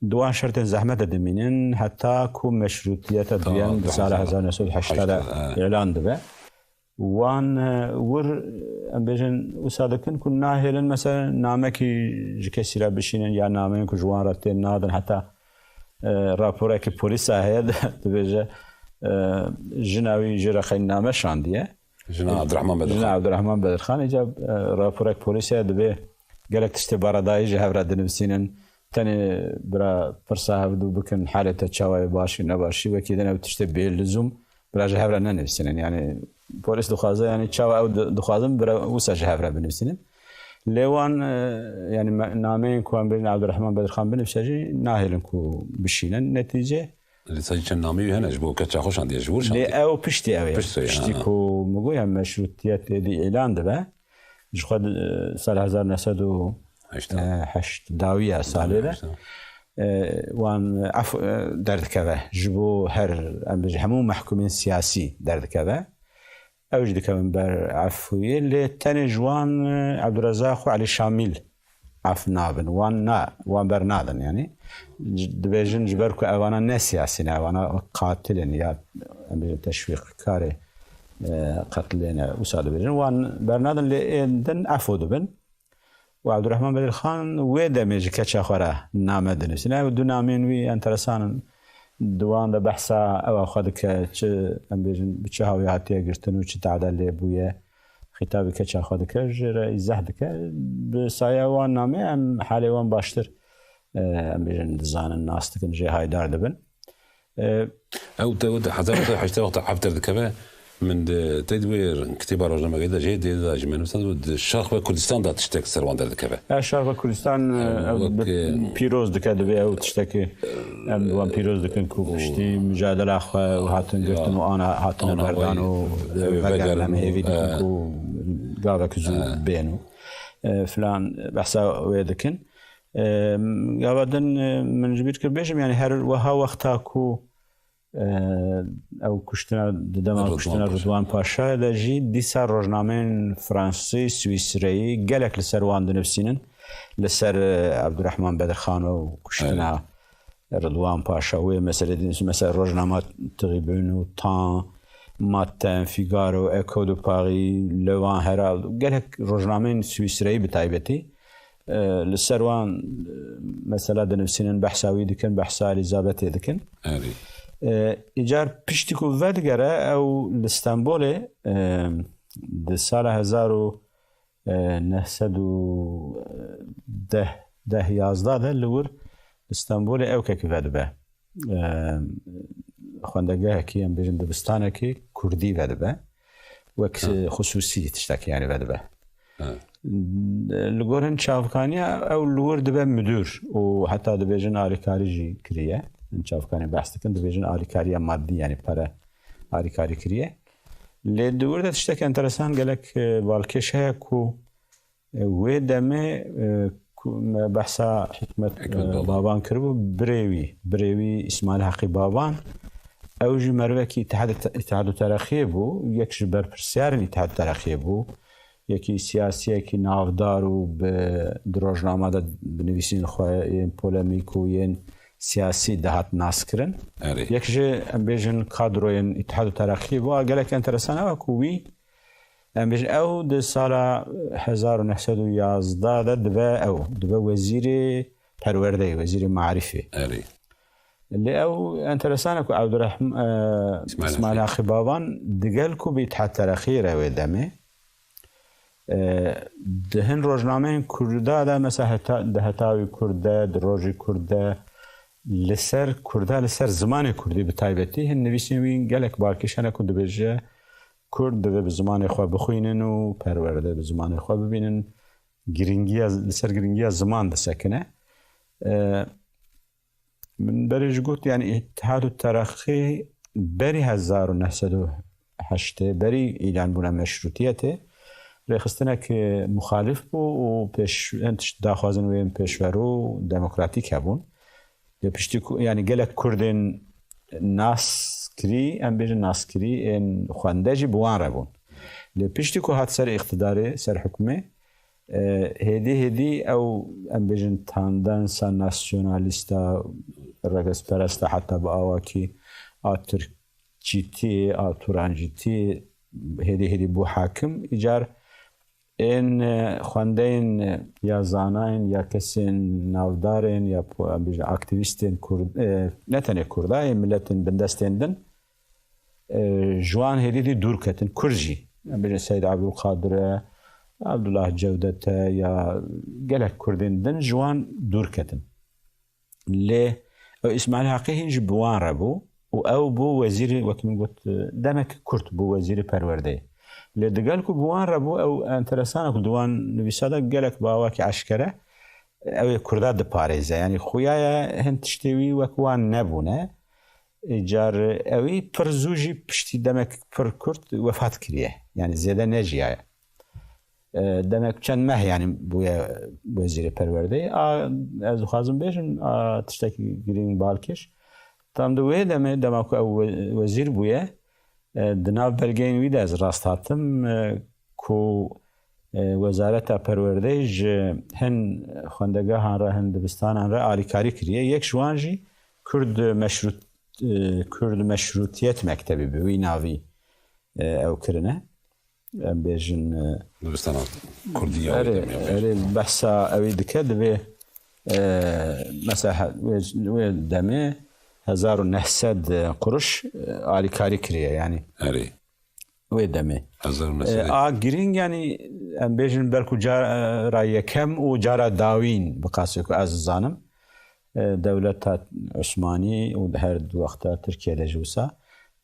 di wan şertên zehmet de dimînin, heta ku meşrûtiyeta Tamam, duyem di sala tamam. hezar neh sed û heştê de Heştê, he. îlan dibe. Wan, e, wir, em bêjin, wisa dikin ku nahêlin, mesela, namekî ji kesî re bişînin ya nameyên ku ji wan re tên nadin, heta, e, raporekî polîsa heye, dibêje, e, jina wî jê re xeynî name şandiye. Jina Abdurrahman Bedirxan. Jina Abdurrahman Bedirxan, îca, e, raporek polîsê dibe gelek tiştê baradayî ji hev re dinivîsînin. Tenê bira pirsa hevdû bikin, halê te çawa ye, baş î, ne baş î, wekî din ew tiştê bê lizûm bira ji hev re nenivîsînin. Yanî polîs dixwaze, yanî çawa ew di-, dixwazin bira wisa ji hev re binivîsînin. Lê wan, e, yanî me-, nameyên ku em bêjin Abdurrahman Bedirxan binivîse jî nahêlin ku bişînin. Netîce Lê sa jî çend nameyê wî hene, ji bo keça xwe şandiye, ji wir Lê şandiye. Ew piştî ew ê. Piştî, Piştî ha. Ku min got ya meşrûtiyet êdî îlan dibe. Ji xwe di, sal hezar neh sed û heştê. Heşt dawiya salê de. Dawiya, e, wan ef, e, derdikeve. Ji bo her, em bêjin, hemû mehkumên siyasî derdikeve. Ew jî dikevin ber efûyê. Lê tenê ji wan, e, Ebdurezaq û Elî Şamîl ef nabin. Wan na, wan bernadin yanî. Dibêjin ji ber ku evana ne siyasî ne, evana qatil in ya, em bêjin, teşwîqkarê, e, qetlê ne, wisa dibêjin. Wan bernadin, lê ên din efû dibin. Û Ebdurrahman Bedirxan wê demê ji keça xwe re name dinivîsîne. Ev du nameyên wî enteresan in. Di wan de behsa ewa xwe dike, çi, em bêjin, bi çi hawî hatiye girtin û çi tehdê lê bûye. Xîtabî keça xwe dike, jê re îzeh dike. Bi saya wan namê em halê wan baştir, e, em bêjin, dizanin, nas dikin, jê haydar dibin. E, Ew te, ew te hezar neh sed û heştê wexta ef derdikeve, Min di tey di wê kitêba rojnamegerî de jê dê de ji me nivîsand û di şerq ve Kurdistan de tiştek ser wan derdikeve. Ya şerq ve Kurdistan, e, ew wek, bi-, e, pîroz dike, divê ew tiştekî em bi wan pîroz dikin ku piştî micadela xwe û hatin girtin û ana hatine ana berdan û ew ê vegerine vegerin, hêvî dikin e, ku gavek zû e, bên û, e, filan behsa wê dikin. E, gava din, e, min ji bîr kir bêjim, yani her weha wexta ku e, ew kuştina, di dema Ridwan kuştina Paşa. Ridwan Paşa de jî dîsa rojnameyên Fransî, Swîsreyî gelek li ser wan dinivîsînin. Li ser, e, Abdurrahman Bedirxan û kuştina Ridwan Paşa, wê meselê dinivîsîn. Mesela rojnama Tribune û Temps, Matin, Figaro, Echo de Paris, Le Vent Herald, gelek rojnameyên Swîsreyî bi taybetî. E, li ser wan, e, mesela dinivîsînin, behsa wî dikin, behsa Elîzabetê dikin. Erê. E, îcar piştî ku vedigere, ew li Stenbolê, e, di sala hezar û neh sed û deh, deh yazdeh de li wir li Stenbolê ewkekî vedibe. E, xwendegehekî, em bêjin dibistanekî kurdî vedibe. Wek, ha, xusûsî tiştekî, yani vedibe. Ha. Li gor hin çavkaniya ew li wir dibe midûr û heta dibêjin alîkarî jî kiriye. Hin çavkanî behs dikin, dibêjin alîkariya madî, yani pere alîkarî kiriye. Lê di wir de tiştek enteresan, gelek, e, balkêş heye ku, e, wê demê, e, ku me behsa Hikmet, Hikmet e, Baban. Baban kiribû, birê wî, birê wî Îsmaîl Heqî Baban, ew jî merivekî Îtihad, Îtihad û Terexiyê bû, yek ji berpirsiyarên Îtihad Terexiyê bû, yekî siyasiyekî navdar û bi, di rojnama de bi nivîsîn xwe yên polemîk û yên siyasî dihat naskirin. Erê. Yek ji, em bêjin, kadroyên Îtihad û Teraqî bû. A gelek enteresan ew e ku wî, em bêjin, ew di sala hezar û neh sed û yazdeh de dibe ew, dibe wezîrê perwerdeyê, wezîrê marîfê. Erê. Lê ew enteresan e ku Abdurrahim-, e, Îsmaîl Îsmaîl Heqî. Heqî Baban digel ku bi Îtihad Teraqî re wê demê, e, di hin rojnameyên Kurda de, mesela heta, di Hetawî Kurd de, di Rojî Kurd de, li ser Kurda, li ser zimanê Kurdî bi taybetî, hin nivîsên wî gelek balkêş hene ku dibêje, Kurd divê bi zimanê xwe bixwînin û perwerde bi zimanê xwe bibînin. Giringiya, li ser giringiya ziman disekine. E, Min berê jî got, yani Îtihad û Teraqî berî hezar û neh sed û heştê, berî îlanbûna meşrûtiyetê, rêxistinek muxalif bû û pêş, hin tişt daxwazin wê yên pêşverû û demokratîk hebûn. Lê piştî ku, yani gelek Kurdên naskirî, em bêjin naskirî, ên xwende jî bi wan re bûn. Lê piştî ku hat ser îqtidarê, ser hikmê, E, hêdî hêdî ew, em bêjin, tendansa nasyonalîsta, regezperesta, heta bi awakî a tirkçîtî, a turancîtî hêdî hêdî bû hakim. Îcar ên, e, xwendeyên, e, ya zanayên, ya kesên navdarên, ya po-, em bêjin, aktîvîstên Kurd, e, ne tenê Kurda, ê miletên bindestên din, e, ji wan hêdî dî dûr ketin. Kurd jî, em bêjin Seyd Ebdulqadir e, Abdullah Cewdet e, ya gelek Kurdên din ji wan dûr ketin. Lê ew Îsmaîl Heqî hîn jî bi wan re bû û ew bû wezîrê, wekî min got, e, demek kurt bû wezîrê perwerdeyê. Lê digel ku bi wan re bû, ew enteresan e ku di wan nivîsa de gelek bi awakî eşkere ew ê Kurda diparêze. Yanî xuya ye hin tiştê wî wek wan nebûne. Îcar ewî pir zû jî piştî demek pir kurt wefat kiriye. Yani zêde nejiyaye. E, demek çend meh yani bûye wezîrê perwerdeyê. A, ez dixwazim bêjim, a, tiştekî girîng balkêş. Tam di wê demê, dema ku ew we-, wezîr bûye, e, di nav belgeyên wî de ez rast hatim, e, ku, e, Wezareta Perwerdeyê ji hin xwendegehan re, hin dibistanan re alîkarî kiriye. Yek ji wan jî Kurd Meşrût-, e, Kurd Meşrûtiyet Mektebî bi wî navî, e, ew kirine. Em bêjin, e, Dibistana Kurdî ya wê erê, demê, em bêjin. Erê, behsa ewî dike, divê, e, mesela he-, wê, wê demê hezar û neh sed quruş, e, alîkarî kiriye, yani. Erê. Wê demê. Hezar û neh sed. E, a girîng, yani, em bêjin belku cara yekem û cara dawîn, bi qasê ku ez zanim, e, dewleta Osmanî û her di wexta Tirkiye de jî wisa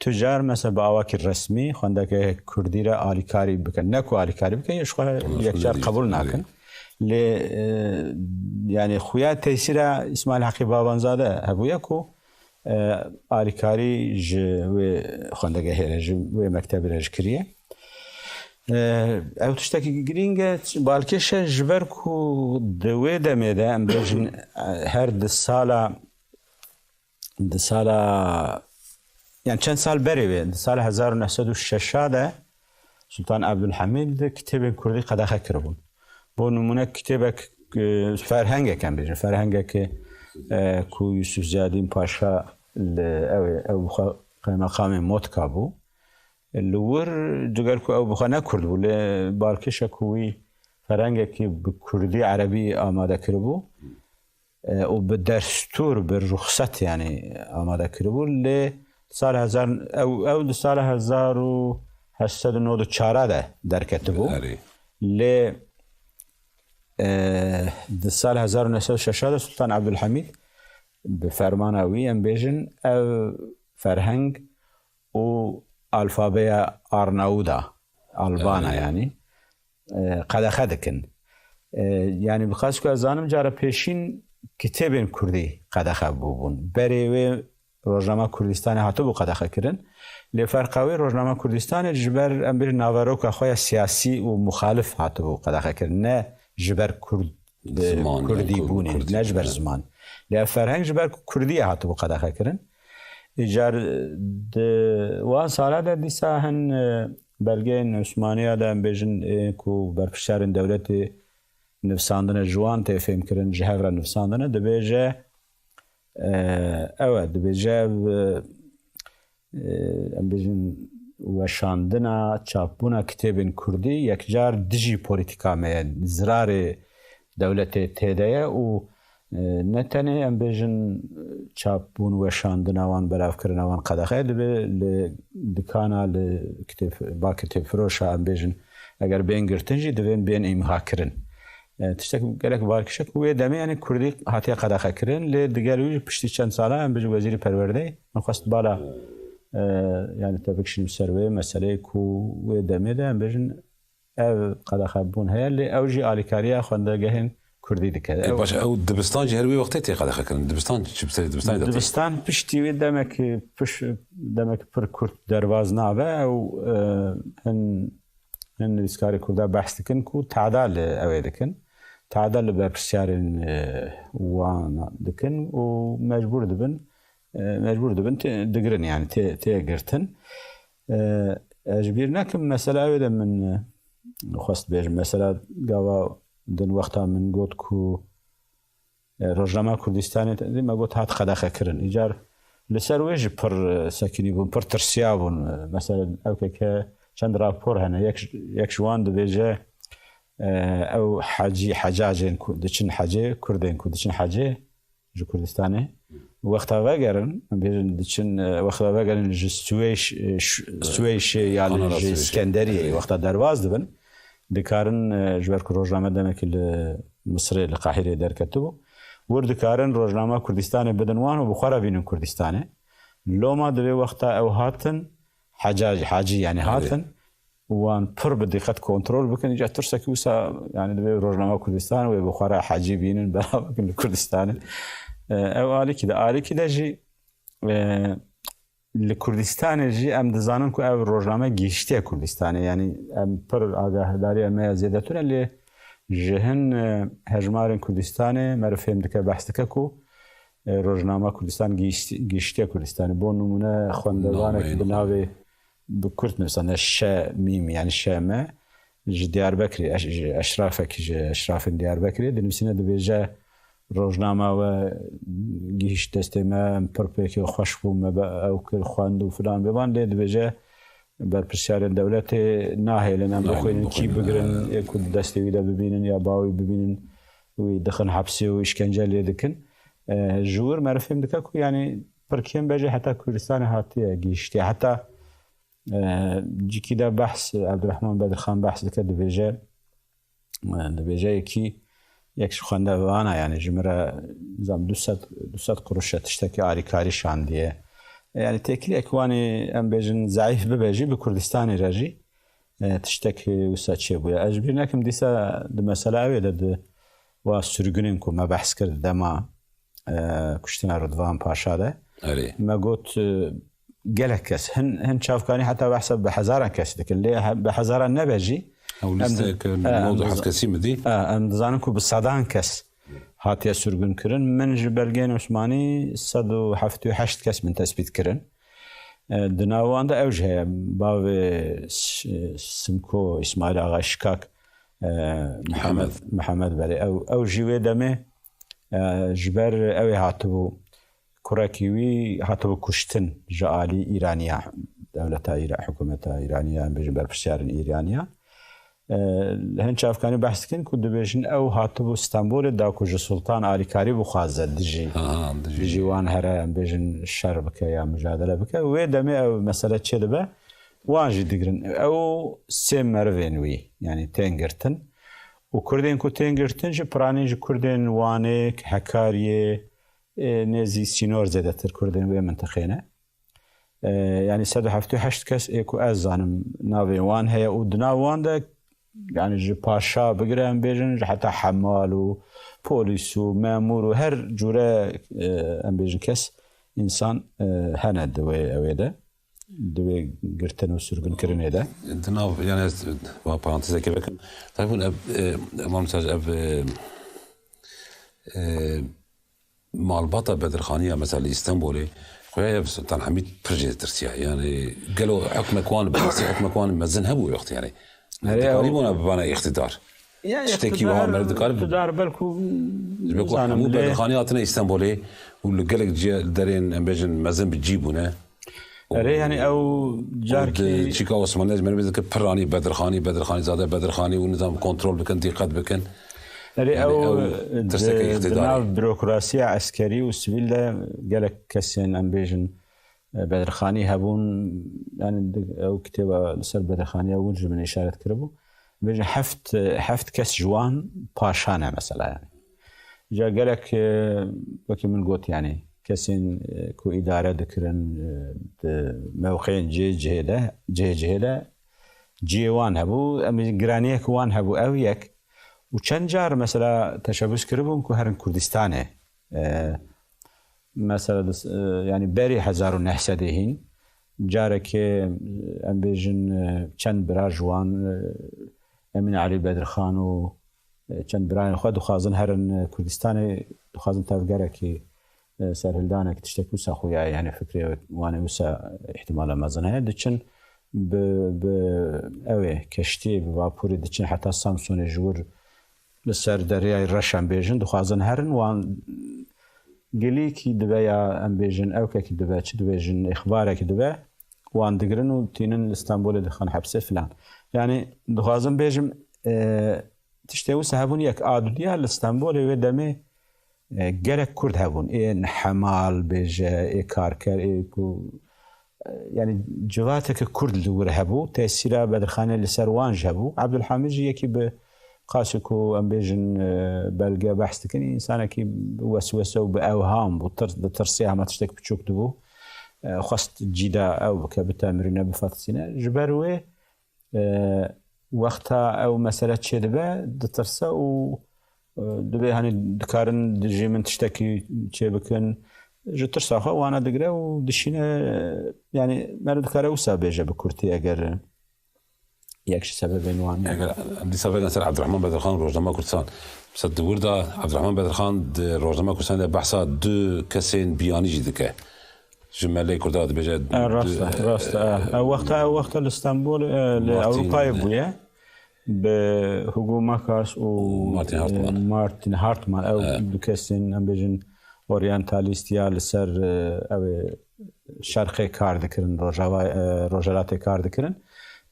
tu car mesela bi awakî resmî xwendeke kurdî re alîkarî bikin. Ne ku alîkarî bikin, ya ji xwe yekcar qebûl nakin. Lê, e, yani xuya tesîra Îsmaîl Heqî Babanzade hebûye ku, e, alîkarî ji wê xwendegehê re, ji wê mektebê re jî kiriye. E, ew tiştekî girîng e, balkêş e, ji ber ku di wê demê de, em bêjin, e, her di sala, di sala, yani çend sal berê wê, di sala hezar û neh sed û şeş de Sultan Ebdulhemîd kitêbên kurdî qedexe kiribûn. Bo nimûne kitêbek, e, ferhengek em bêjin, ferhengekê, e, ku Yusuf Ziyadîn Paşa li ew ê, ew bi xwe qeymeqamê Motka bû. Li wir, diger ku ew bi xwe ne kurd bû, lê balkêş e ku wî ferhengekî bi kurdî, erebî amade kiribû, e, û bi destûr, bi ruxset, yani, amade kiribû. Lê sal hezar, ew, ew di sala hezar û heşt sed û nod û çar de derketibû. Erê. Lê, e, di sal hezar û neh sed û şeş de Sultan Ebdulhemîd bi fermana wî, em bêjin, ev ferheng û alfabeya Arnawuda, Albana, erê, yani, e, qedexe dikin. E, yani, bi qas ku ez zanim, cara pêşîn kitêbên kurdî qedexe bûbûn. Berê wê Rojnama Kurdistanê hatibû qedexe kirin. Lê ferqa wê, Rojnama Kurdistanê ji ber, em bêjin, naveroka xwe ya siyasî û muxalif hatibû qedexe kirin. Ne ji ber kurd, e, ziman, kurdî bûnê, kurdî, ne ji ber ziman. Lê ev ferheng ji ber ku kurdî ye hatibû qedexe kirin. Îcar di wan sala de dîsa hin, e, belgeyên Osmaniya de, em bêjin, ê ku berpirsiyarên dewletê nivsandine, ji wan tê fêmkirin, ji hev re nivsandine, dibêje, e, ew e, dibêje ev, e, e, em bêjin, weşandina, çapbûna kitêbên kurdî yekcar dijî polîtîka me ye, zirarê dewletê tê de ye û, e, ne tenê, em bêjin, çapbûn, weşandina wan, belavkirina wan qedexe dibe, li dikana, li kitêb, ba kitêbfiroşa, em bêjin, eger bên girtin jî, divên bên îmha kirin. E, tiştek gelek balkêş e ku wê demê, yani, kurdî hatiye qedexe kirin, lê digel wî jî piştî çend sala, em bêjin, wezîrî perwerdeyê min xwest bala, e, yani, tevik şînim ser wê meseleyê ku wê demê de, em bêjin, ev qedexebûn heye, lê ew jî alîkariya xwendegehên kurdî dike. Ê, ew baş, ew dibistan jî her wê wextê tê qedexe kirin. Dibistan çi bi serê dibistanê de tê? Dibistan piştî wê demekî piş-, demekî pir kurt derbas nabe. Ew, e, hin, hin nivîskarê kurda behs dikin ku tehda li ew ê dikin. Tehda li berpirsyarên, e, wan dikin û mecbûr dibin, e, mecbûr dibin tê, digirin, yani tê, tê girtin. E, ez ji bîr nekim, mesela ew ê de min, e, xwest bêjim. Mesela gava din wexta min got ku, e, Rojnama Kurdistanê, te-, me got hat qedexe kirin. Îcar li ser wê jî pir, e, sekinî bûn, pir tirsiya bûn. E, mesela ew ke, ke çend rapor hene, yek, yek ji wan dibêje, e, ew hecî, hecacên ku diçin hecê, kurdên ku diçin hecê, ji Kurdistanê. Wexta vegerin, em bêjin diçin, e, wexta vegerin ji Swêş-, e, ş-, Swêşê ya li Kanala ji Swêşê. Skenderiyê, wexta derbas dibin, dikarin, e, ji ber ku rojname demekî li Misirê, li Qahîrê derketibû, wir dikarin rojnama Kurdistanê bidin wan û bi xwe re bînin Kurdistanê. Loma divê wexta ew hatin, Hecacî, Hacî, yani, erê, hatin, û wan pir bi diqet kontrol bikin. Îca tirsekî wisa, yani, divê rojnama Kurdistan wê bi xwe re hecî bînin, belav bikin li Kurdistanê. E, ew alîkî de, alîkî de jî, e, li Kurdistanê jî em dizanin ku ev rojname gihiştiye Kurdistanê. Yani, em pir agahdariya me ya zêde tune, lê ji hin, e, hejmarên Kurdistanê me re fêm dike, behs dike ku, e, rojnama Kurdistan gihişti-, gihiştiye Kurdistanê. Bo nimûne, xwendevanek bi navê, bi kurt nivîsane, Şe Mîm, yani Ş M, ji Diyarbekirê, eş-, ji eşrafekî, ji eşrafên Diyarbekirê dinivîsîne, dibêje, rojnama we gihîşt destê me, em pir pêkê xweş bûn, me be ew kir, xwend û filan bêvan, lê dibêje berpirsiyarên dewletê nahêlin em bixwînin, kî bigirin, ê ku di destê wî de bibînin ya bawî bibînin, wî dixin hepsê û îşkence lê dikin. E, ji wir meriv fêm dike ku, yani, pir kêm be jî heta Kurdistanê hatiye gihiştiye. Heta, e, cîkî de behs, Ebdurehman Bedirxan behs dike, dibêje, e, dibêje yekî, yek ji xwendevana, yani, ji min re, nizam, du sed, du sed quruş e, tiştekî alîkarî şandiye. Yani têkiliyek wanê em bêjin zeîf bibe jî bi Kurdistanê re jî e, tiştek wisa çêbûye. Ez ji bîr nekim dîsa di mesela ew ê de di wa sürgünên ku me behs kir di dema e, kuştina Ridvan Paşa de. Erê. Me got e, gelek kes. Hin, hin çavkanî heta behsa bi hezaran kes dikin. Lê he- bi hezaran nebe jî. Ew lîsteyeke e, nod û heft kesî mi dî? E, em dizanin ku bi sedan kes hatiye sürgün kirin. Min ji belgeyên Osmanî sed û heftê û heşt kes min tespît kirin. E, di nav wan de ew jî heye. Bavê S- Simko, Îsmaîl Axa Şikak, e, Mihemed. Mihemed Berê. Ew, ew jî wê demê e, ji ber ew ê hatibû. Kurekî wî hatibû kuştin ji alî Îraniya, dewleta Îra, hikûmeta Îraniya, em bêjin berpirsiyarên Îraniya. E, Hin çavkanî behs dikin ku dibêjin ew hatibû Stenbolê da ku ji Sultan alîkarî bixwaze dijî, Ha, ha, dijî. dijî wan here, em bêjin şer bike ya mujadele bike. Wê demê ew mesele çêdibe, wan jî digirin. Ew sê merivên wî, yani tên girtin. Û Kurdên ku tên girtin jî piranî ji Kurdên Wanê, Hekariyê, e, nêzî sînor zêdetir Kurdên wê mintiqê ne. E, yani sed û heftê û heşt kes ê ku ez zanim navê wan heye û di nav wan de yani ji paşa bigire em bêjin ji heta hemal û polîs û memûr û her cûre e, em bêjin kes însan e, hene di wê ew ê de. Di wê girtin û sürgünkirinê de. Di nav, yani ez va parantezekê vekim. Tabii bûn ev, e, Emam Mesaj ev, e, e, malbata Bedirxaniya mesela li Stenbolê, xuya ev Sultan Hamîd pir jê tirsiya. Yani gelo hukmek wan, bi rastî hukmek wan mezin hebû wextî yani. Herê Dikarî ew bûna bibana îqtidar. Ya Tiştekî wiha îqtidar, meriv dikare bi- îqtidar belku Ji ber ku nizanim hemû lê Bedirxanî hatine Stenbolê û li gelek ciya derên em bêjin mezin bi cî bûne. Erê, yani ew Û carkî di çîka Osmaniyê ji me re bêjin ke piranî Bedirxanî, Bedirxanî zade, Bedirxanî û nizam kontrol bikin, dîqet bikin. Erê, Yani ew ew tirseke di, îqtidarê. Di nav bürokrasiya eskerî û sivîl de gelek kesên em bêjin e, Bedirxanî hebûn, yani di, ew kitêba li ser Bedirxaniya wir ji min îşaret kiribû. Bêje heft, heft kes ji wan paşa ne mesela yani. Ca gelek e, wekî min got yani kesên e, ku îdare dikirin e, di mewqeyên cihê cihê de, cihê cihê de cihê wan hebû, em giraniyek wan hebû ew yek. Û çend car mesela teşebbus kiribûn ku herin Kurdistanê. E, mesela dis- e, yani berî hezar û neh sedê hîn carekê e, em bêjin e, çend bira ji wan e, Emîn Elî Bedirxan û e, çend birayên xwe dixwazin herin e, Kurdistanê, dixwazin tevgerekî e, serhildanek tiştek wisa xuya ye, yani fikrê wan ê wisa îhtimala mezin heye. Diçin bi, bi ew ê keştiyê, bi vapûrê diçin heta Samsonê ji wir li ser deryayê reş em bêjin, dixwazin herin wan gilîkî dibe ya em bêjin ewkekî dibe, çi dibêjin, îxbarekî dibe, wan digirin û tînin li Stenbolê dixin hepsê filan. Yani dixwazim bêjim e, tiştê wisa hebûn yek a dudiya li Stenbolê wê demê e, gelek Kurd hebûn. Ê hemal bêje, ê karker, ê ku e, yani civateke Kurd li wir hebû. Tesîra Bedirxanê li ser wan jî hebû. Abdulhamid jî yekî bi qasî ku em bêjin e, belge behs dikin, însanekî bi weswese û bi ewham bû. Tirs, ditirsiya hema tiştek biçûk dibû. E, xwest cîda ew bike, bitemirîne, bifetisîne. Ji ber wê e, wexta ew mesele çêdibe, ditirse û e, dibê hani dikarin dijî min tiştekî çêbikin. Ji tirsa xwe wana digire û dişîne, e, yani meriv dikare wisa bêje bi kurtî eger yek ji sebebên wan. Eger em dîsa verin ser Abdurrahman Bedirxan û Rojnama Kurdistan. Mesela di wir de Abdurrahman Bedirxan di Rojnama Kurdistan de behsa du kesên biyanî jî dike. Ji melê Kurda dibêje E, rast e, du- rast e. E, wexta, ew wexta li Stenbol, e, li Martin, Ewropayê e, bûye. Bi Hugo Makas û Martin Hartmann. E, Martin Hartmann, ew E. du kesên, em bêjin, oryantalîst ya li ser, e, ew ê şerqê kar dikirin, rojava, e, rojhelatê kar dikirin.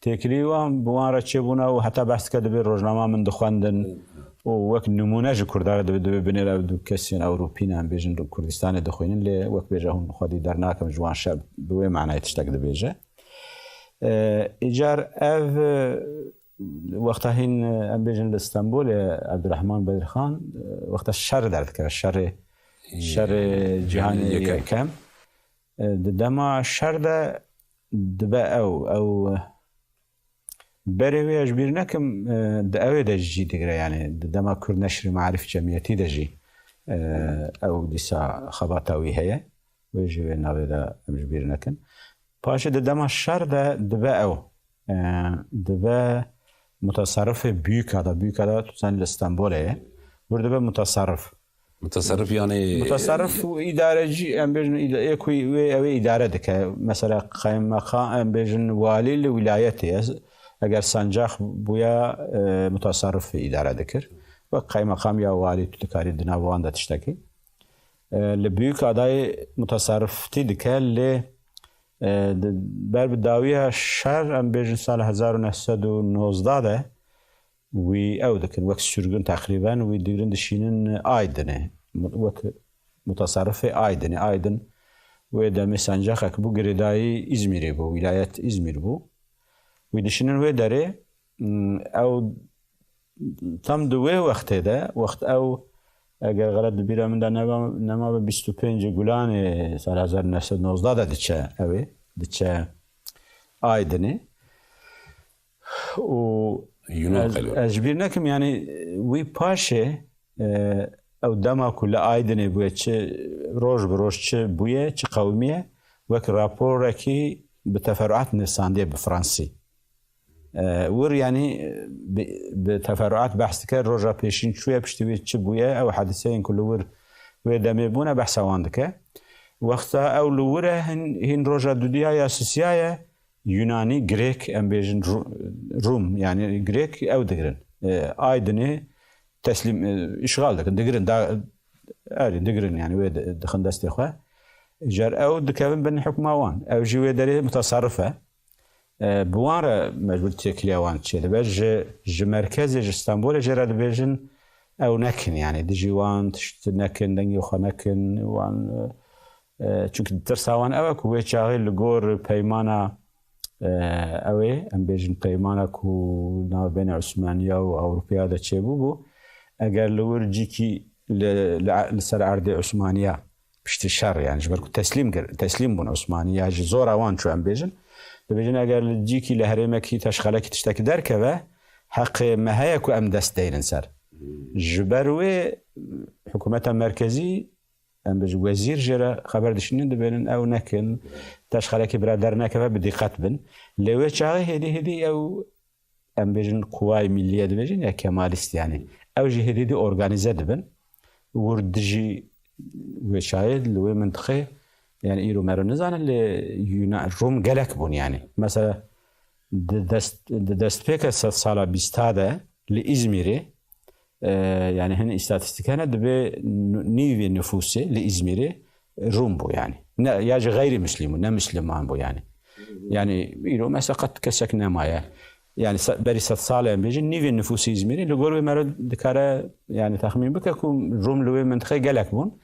Têkilî wan, bi wan re çêbûna û heta behs dike dibê rojnama min dixwendin û wek nimûne ji Kurda re dibê, dibê binêre ew du kesên Ewropî ne, em bêjin Kurdistanê dixwînin, lê wek bêje hûn xwedî dernakim ji wan şer bi wê manayê tiştek dibêje. E, îcar ev, e, wexta hîn, e, em bêjin li Stenbolê Abdurrahman Bedirxan, e, wexta şer derdikeve, şerê, şerê cîhanê yekem. yekem. e, di dema şer de dibe ew, ew berê wê ez ji bîr nekim, e, di ewê de jî digire, yani di dema Kurd Neşrî Maarif Cemiyetî de jî, e, ew dîsa xebata wî heye. Wê jî wê navê de em ji bîr nekin. Paşê di dema şer de dibe ew, e, dibe mutasarrifê büyük ada, büyük ada tu sen li Stenbolê ye. Wir dibe mutasarrif. Mutasarrif yani Mutasarrif û idarecî, em bêjin îda-, ê ku wê ew ê îdare dike. Mesela qeymeqam, em bêjin walî li wîlayetê ye. Eger sancax bûya, e, mutasarrif îdare dikir. Wek qeymeqam ya walî tu dikarî di nav wan de tiştekî. E, li Büyük Adayê mutasarriftî dike, lê, e, di, ber bi dawiya şer, em bêjin sala hezar û neh sed û nozdeh de wî ew dikin, wek sürgün teqrîben, wî digirin dişînin Aydinê. Mu-, wek mutasarrifê Aydinê. Aydin wê demê sancaxek bû, girêdayî Îzmîrê bû, wîlayet Îzmîr bû. Wî dişînin wê derê, m, ew tam di wê wextê de, wext ew, eger xelet di bîra min de neba-, nemabe, bîst û pêncê Gulanê sala hezar neh sed nozdeh de diçe ew ê, diçe Aydinê. Û Yunan ez, xelo. Ez ji bîr nekim, yani, wî paşê, e, ew dema ku li Aydinê bûye, çi roj bi roj çi bûye, çi qewimiye, wek raporekî bi teferuat nivîsandiye bi fransî. E, wir, yani, bi, bi teferuat behs dike, roja pêşîn çûye, piştî wî çi bûye, ew hediseyên ku li wir wê demê bûne, behsa wan dike. Wexta ew li wir e, hin, hin roja dudiya ya sisiya ye, Yunanî, Grêk, em bêjin Ru-, Rum, yani Grêk ew digirin. E, Aydinê teslîm, e, îşxal dikin, digirin, da, erê, digirin, yani wê di-, dixin destê xwe. Jar ew dikevin bin hukma wan. Ew jî wê derê mutasarrif e. E, bi wan re mecbûr têkiliya wan çêdibe. Ji, ji merkezê, ji Stenbolê jê re dibêjin ew nekin, yani dijî wan tişt nekin, dengê xwe nekin, wan, e, E, çunki tirsa wan ew e ku wê çaxê li gor peymana, e, ew ê, em bêjin peymana ku navbênê Osmaniya û Ewropeya de çêbûbû, eger li wir cîkî li, li, li ser erdê Osmaniya piştî şer, yani ji ber ku teslîm kir-, teslîm bûn Osmaniya, ji zora wan çû em bêjin, dibêjin eger li cîkî li herêmekî teşxelekî tiştekî derkeve, heqê me heye ku em dest deynin ser. Ji ber wê hikûmeta merkezî em bêjin wezîr jê re xeber dişînin, dibênin ew nekin, teşxelekî bira dernekeve, bi dîqet bin. Lê wê çaxê hêdî hêdî ew, em bêjin quwayê millîye dibêjin ya kemalîst, yani ew jî hêdî hêdî organîze dibin. Wir dijî wê çaxê li wê mintiqê, yani îro mero nizanin, lê Yuna-, Rum gelek bûn yani. Mesela di dest, di destpêka sedsala bîsta de li Îzmîrê, e, yani hin îstatîstîk hene, dibê nu-, nîvê nifûsê li Îzmîrê Rum bû yani. Ne, ya jî xeyrî Muslim bû, ne Musliman bû yani. Yani îro mesela qet kesek nemaye. Yani se-, berî sed sal em bêjin, nîvê nifûsê Îzmîrê, li gor wê mero dikare yani texmîn bike ku Rum li wê mintiqê gelek bûn.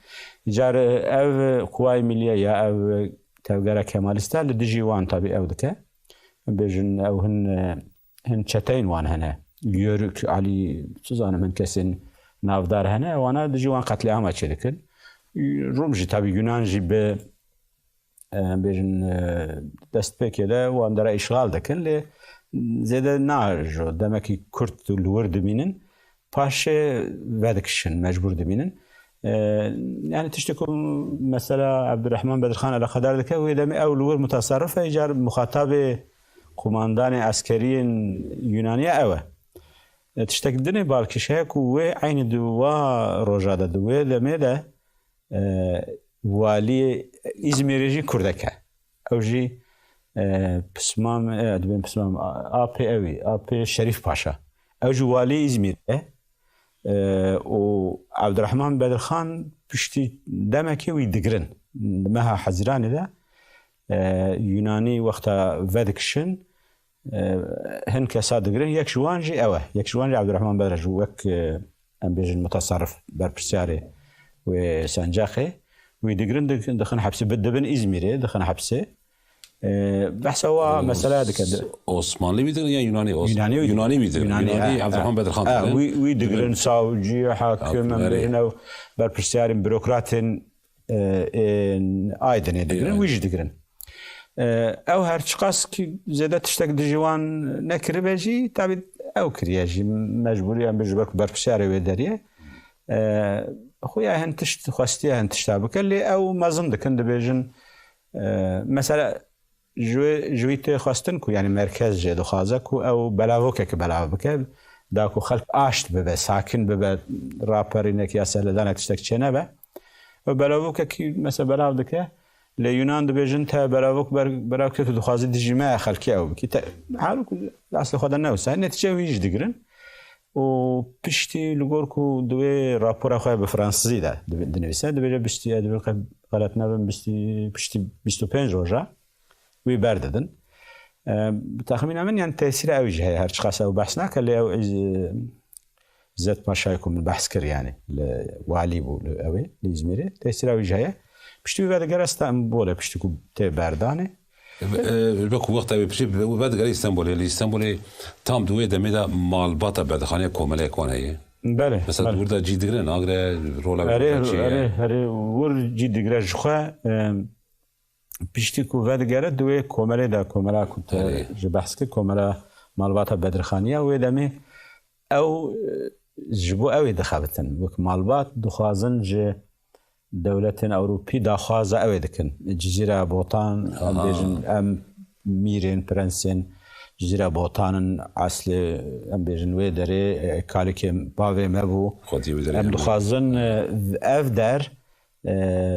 Car ev quwayê millîye ya ev tevgera kemalîsta li dijî wan tabî ew dike. Bêjin ew hin, e, hin çeteyên wan hene. Yörük, Alî, çi zanim, hin kesên navdar hene. Wana dijî wan qetlîama çêdikin. Rum jî, tabî Yunan jî bi, e, em bêjin, e, destpêkê de wan dera îşxal dikin, lê zêde najo demekî kurt û li wir dimînin. Paşê vedikişin, mecbûr dimînin. E, yani tiştê ku mesela Ebdurrahman Bedirxan eleqedar dike, wê demê ew li wir mutasarrif e, îcar muxatabê qumandanê eskeriyên Yunaniya ew e. E, tiştek dinê balkêş heye ku wê eynî di wa roja de, di wê demê de, e, waliyê Îzmîrê jî kurdek e. Ew jî, e, Pismam, e, dibên Pismam, A P ewî, A P Şerîf Paşa. Ew jî walî Îzmîr e. E, û Abdurrahman Bedirxan piştî demekê wî digirin. Di meha Hezîranê de, e, Yunanî wexta vedikişin, e, hin kesa digirin. Yek ji wan jî ew e. Yek ji wan jî Abdurrahman Bedirxan, wek, e, em bêjin mutasarrif, berpirsiyarê wê sencaxê. Wî digirin, di-, dixin hepsê, bi-, dibin Îzmîrê, dixin hepsê. E, behsa wa Os-, mesela dike. Osmanlî wî digirin ya Yunanî? Os-, Yunanî wî digirin. Yunanî wî digirin. Yunanî, Yunanî, he, Abdurrahman he. Bedirxan He, digirin. Wî, wî digirin, Digirin. savcî, hakim, em Erê. bêjin ew berpirsiyarên bürokratên e, ên Aydinê digirin, Aydin. Wî jî digirin. E, ew her çiqas ki zêde tiştek dijî wan nekiribe jî, tabî ew kiriye jî, mecbûrî em bêjin ber ku berpirsiyarê wê derê ye. E, xuya hin tişt, xwestiye hin tişta bike, lê ew mezin dikin, dibêjin, e, mesela, ji wê, ji wî tê xwestin ku, yanî merkez jê dixwaze ku ew belavokekî belav bike, da ku xelk aşt bibe, sakin bibe, raperînek ya serledanek tiştek çênebe. Ew belavokekî mesela belav dike, lê Yunan dibêjin te belavok ber-, belav kir ku dixwazî dijî me xelkê ew bikî. Te, halûk eslê xwe de ne wisa. Netîce wî jî digirin. Û piştî li gor ku di wê rapora xwe bi fransizî de dibi-, dinivîse, dibêje biştî, ez dibê xelet nebim, biştî, piştî bîst û pênc roja wî berdidin. E, bi texmîna min, yani tesîra ew jî heye, her çiqas ew behs nake, lê ew, e, Zet Paşayê ku min behs kir, yani li walî bû, li ew ê, li Îzmîrê, tesîra wî jî heye. Piştî wî vedigere Stenbolê, piştî ku tê berdanê. E, e, be ku wexta wê piştî ve-, vedigere Îstenbolê, li Îstenbolê tam di wê demê de malbata berdixanê komeleyek wan heye. Belê, Mesela belê. Di wir de cî digire, nagire, rola Erê, wê çi ye? Erê, erê, wir cî digire ji xwe, e, piştî ku vedigere di wê komelê de, komela ku te Erê. Ji behs kir, komela malbata Bedirxaniya, wê demê ew, e, ji bo ew ê dixebitin. Wek malbat dixwazin ji dewletên Ewropî daxwaza ew ê dikin. Cizîra Botan, em Aha. bêjin, em mîrên, prensên Cizîra Botan in, eslê, em bêjin, wê derê, e, kalikê bavê me bû. Xwedî wê derê Em em dixwazin, e, ev der, e,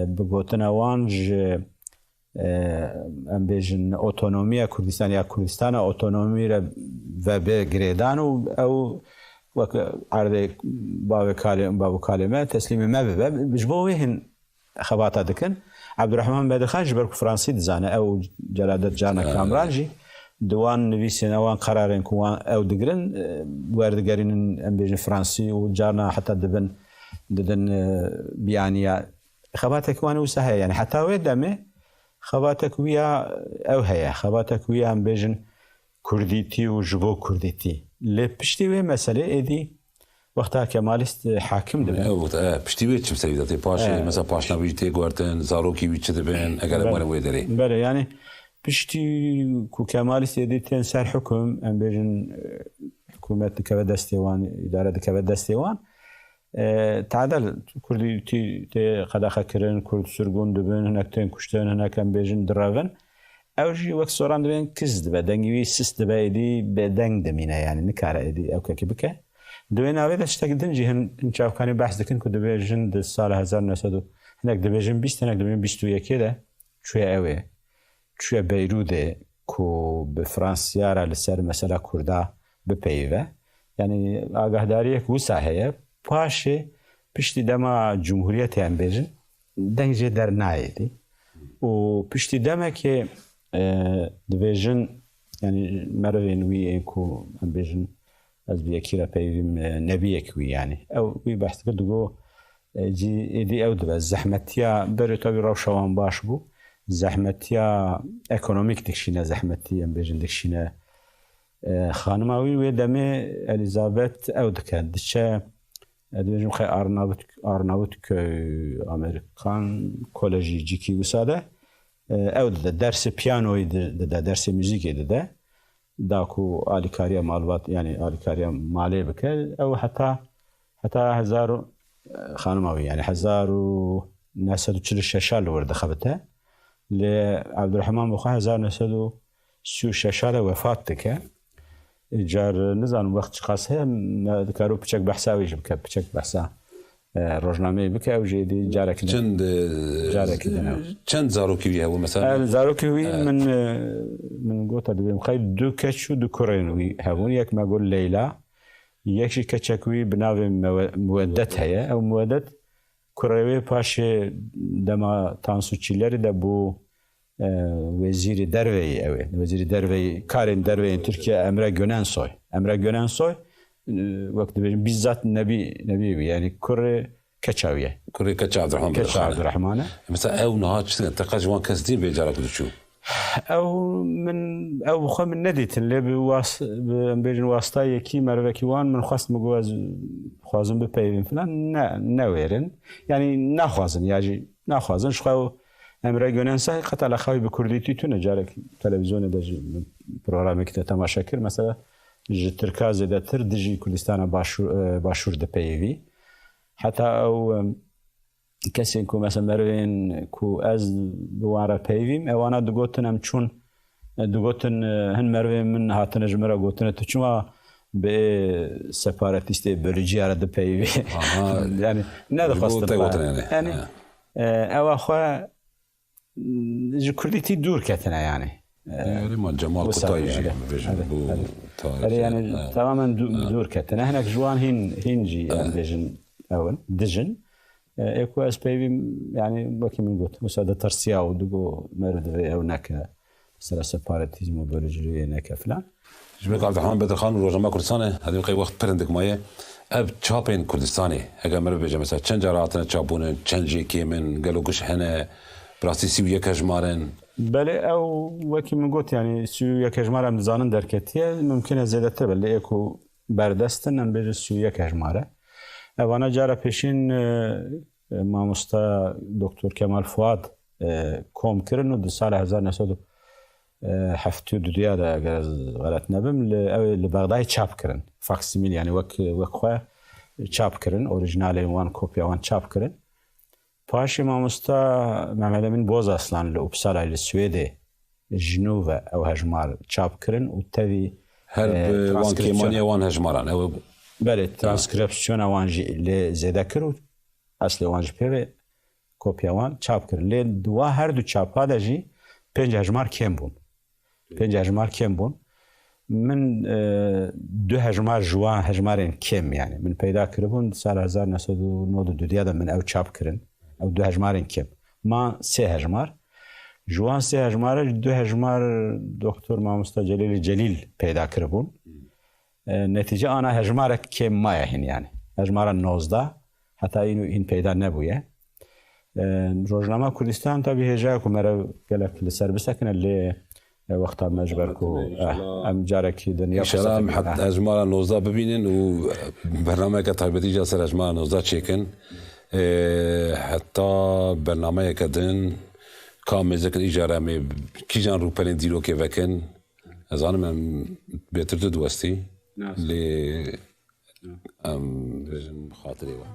bi gotina wan ji, e, em bêjin, otonomiya Kurdistan ya Kurdistana otonomî re vebe girêdan û ew wek erdê bavê kalê, bav û kalê me teslîmê me bibe. Ji bo wê hin xebata dikin. Abdurrahman Bedirxan ji ber ku fransî dizane, ew Celadet Carna Kamran jî di wan nivîsên, ewan qerarên ku wan ew digirin, e, werdigerînin, em bêjin fransî û carna heta dibin, didin, e, biyaniya. Xebatek wan wisa heye. Yani heta wê demê xebatek wiya ew heye. Xebatek wiya, em bêjin, kurdîtî û ji bo kurdîtî. Lê piştî wê meselê êdî wexta Kemalîst, e, hakim dibe. Ew wexta, e, piştî wê çi ser wî de tê? Paşê, E. mesela paşnavî jî tê guhertin, zarokî wî çi dibin, eger Belê. em werin wê derê? Belê, yani piştî ku Kemalîst êdî tên ser hukum, em bêjin, e, hikûmet dikeve destê wan, îdare dikeve destê wan, e, tadel kurdîtî tê qedexe kirin, kurd sirgûn dibin, hinek tên kuştin, hinek, em bêjin, direvin. Ew jî wek soran dibên kis dibe, dengî wî sist dibe, êdî bêdeng dimîne, yani nikare êdî ew kekî bike. Di wê navê de tiştek din jî hin, hin çavkanî behs dikin ku dibêjin di sala hezar neh sed û, hinek dibêjin bîst, hinek dibêjin bîst û yekê de çûye ew ê, çûye Beyrûdê ku bi Fransiya re li ser mesela Kurda bipeyive. Yani agahdariyek wisa heye. Paşê, piştî dema Cumhuriyetê, em bêjin, deng jê dernayê dî. Û piştî demekê, e, dibêjin, yani merivên wî ên ku em bêjin, ez bi yekî re peyivîm, e, nebiyek wî yani. Ew wî behs dikir, digo, e, cî êdî ew dibe. Zehmetiya, berê tabî rewşa wan baş bû. Zehmetiya ekonomîk dikişîne, zehmetî, em bêjin, dikişîne. E, xanima wî wê demê Elizabeth ew dike, diçe, e, dibêjim xey Arnavut, Arnavutköy Amerikan Kolejî cîkî wisa de, e, ew dide, dersê piyanoyî di-, dide, dersê muzîkê dide. Da ku alîkariya malbat, yani alîkariya malê bike, ew heta, heta hezar û, e, xanima wî, yani hezar û neh sed û çil û şeş a li wir dixebite. Lê Abdurrahman bi xwe hezar neh sed û sî û şeş a de wefat dike. Car nizanim wext çiqas heye, me dikaro piçek behsa wî jî bike, piçek behsa, e, rojnameyê bike, ew jî êdî carekî din. Çend, e, Carekî din ew. Çend zarokî wî hebû mesela? E, zarokî wî Evet. min, e, min gota dibêm xey du keç û du kurên wî hebûn. Yek me got Leyla, yek jî keçek wî bi navê Mewe-, Muweddet heye. Ew Muweddet kurê wê paşê dema Tansu Çîlerî de bû, e, wezîrê derveyî ew ê. Wezîrê derveyî, karên derveyên Tirkiye Emre Gönensoy. Emre Gönensoy, e, wek dibêjin, bizzat nebî, nebî wî, yani kurê keça wî ye. Kurê keça Abdurrahman Keça Bedirxan e. Abdurrahman e. Mesela ew niha çi, te qet ji wan kes dî vê cara ku diçû? Ew min, ew bi xwe min nedîtin, lê bi was-, bi, em bêjin wasta yekî merivekî wan min xwest, min got ez xwazim bipeyivim filan, ne, newêrin. Yanî naxwazin, ya jî naxwazin. Ji xwe ew Emre Gönensay qet eleqa wî bi kurdîtî tune. Carek televîzyonê de jî min programekî te temaşe kir. Mesela ji Tirka zêdetir dijî Kurdistana Başûr, e, Başûr dipeyivî. Heta ew, em, kesên ku mesela merivên ku ez bi wan re peyivîm, ewana digotin em çûn, e, digotin, e, hin merivên min hatine ji min re gotine tu çima bi separatîstê bölücîya re dipeyivî? Aha. Yani nedixwestin. Ji bo te gotin yani. Yani, Ha. e, ewa xwe, m, ji kurdîtî dûr ketine yani. E, Erê ma Cemal wisa Kutayî jî yani. Bibêjin Evet, bu evet. tarihçi. Erê yani Evet. tamamen dû-, Evet. dûr ketine. Hinek ji wan hîn, hîn jî em Evet. bêjin ew in, dijin. E, ê ku ez peyvîm, yani wekî min got, wisa ditirsiya û digo meriv divê ew neke. Mesela separatîzm û bölücülüğü neke filan. Ji ber Abdurrahman Bedirxan û Rojnama Kurdistanê, hevî qey wext pir hindik maye. Ev çapên Kurdistanê, eger meriv bêje, mesela çend car hatine çapbûne, çend jê kêm in, gelo giş hene, bi rastî sî û yek hejmar in? Belê, ew wekî min got, yani sî û yek hejmar em dizanin derketiye, mimkun e zêdetir be, lê ê ku berdest in, em bêjin sî û yek hejmar e. Evana cara pêşîn, e, e, mamosta Doktor Kemal Fuad, e, kom kirin û di sala hezar neh sed û heftê û du de, eger ez xelet nebim, li, ew ê li Bexdayê çap kirin. Faksimîl, yani wek, wek xwe çap kirin, orîjinalên wan, kopya wan çap kirin. Paşê mamosta Mehmet Emîn Bozaslan li Uppsala, li Swêdê, ji nû ve ew hejmar çap kirin û tevî, Her e, bi wan transkripsiyon- kêmaniya wan hejmaran. Ew Belê, transkripsiyona wan jî lê zêde kir û eslê wan jî pê ve kopya wan çap kir. Lê di wa her du çapa de jî pênc hejmar kêm bûn. Pênc hejmar kêm bûn. Min, e, du hejmar ji wan hejmarên kêm, yani min peyda kiribûn di sala hezar neh sed û nod û du de min ew çap kirin. Ew du hejmarên kêm. Ma sê hejmar. Ji wan sê hejmare du hejmar Doktor Mamosta Celîlê Celîl peyda kiribûn. E, netîce ana hejmarek kêm maye hîn yani. Hejmara nozdeh heta îno hîn peyda nebûye. E, Rojnama Kurdistan tabî hêja ye ku meriv gelek li ser bisekine, lê, e, wexta me ji ber ku, Hemî eh, inşallah. em carekî din ya İnşallah em bisekine. het hejmara nozdeh bibînin û, e, bernameyeke taybetî jî ser hejmara nozdeh çêkin. E, heta bernameyeke din ka mêzekin îcar em ê kîjan rûpelên dîrokê vekin. Ez zanim em bêtir tu diwestî, Nas. lê em bêjin xatirê we.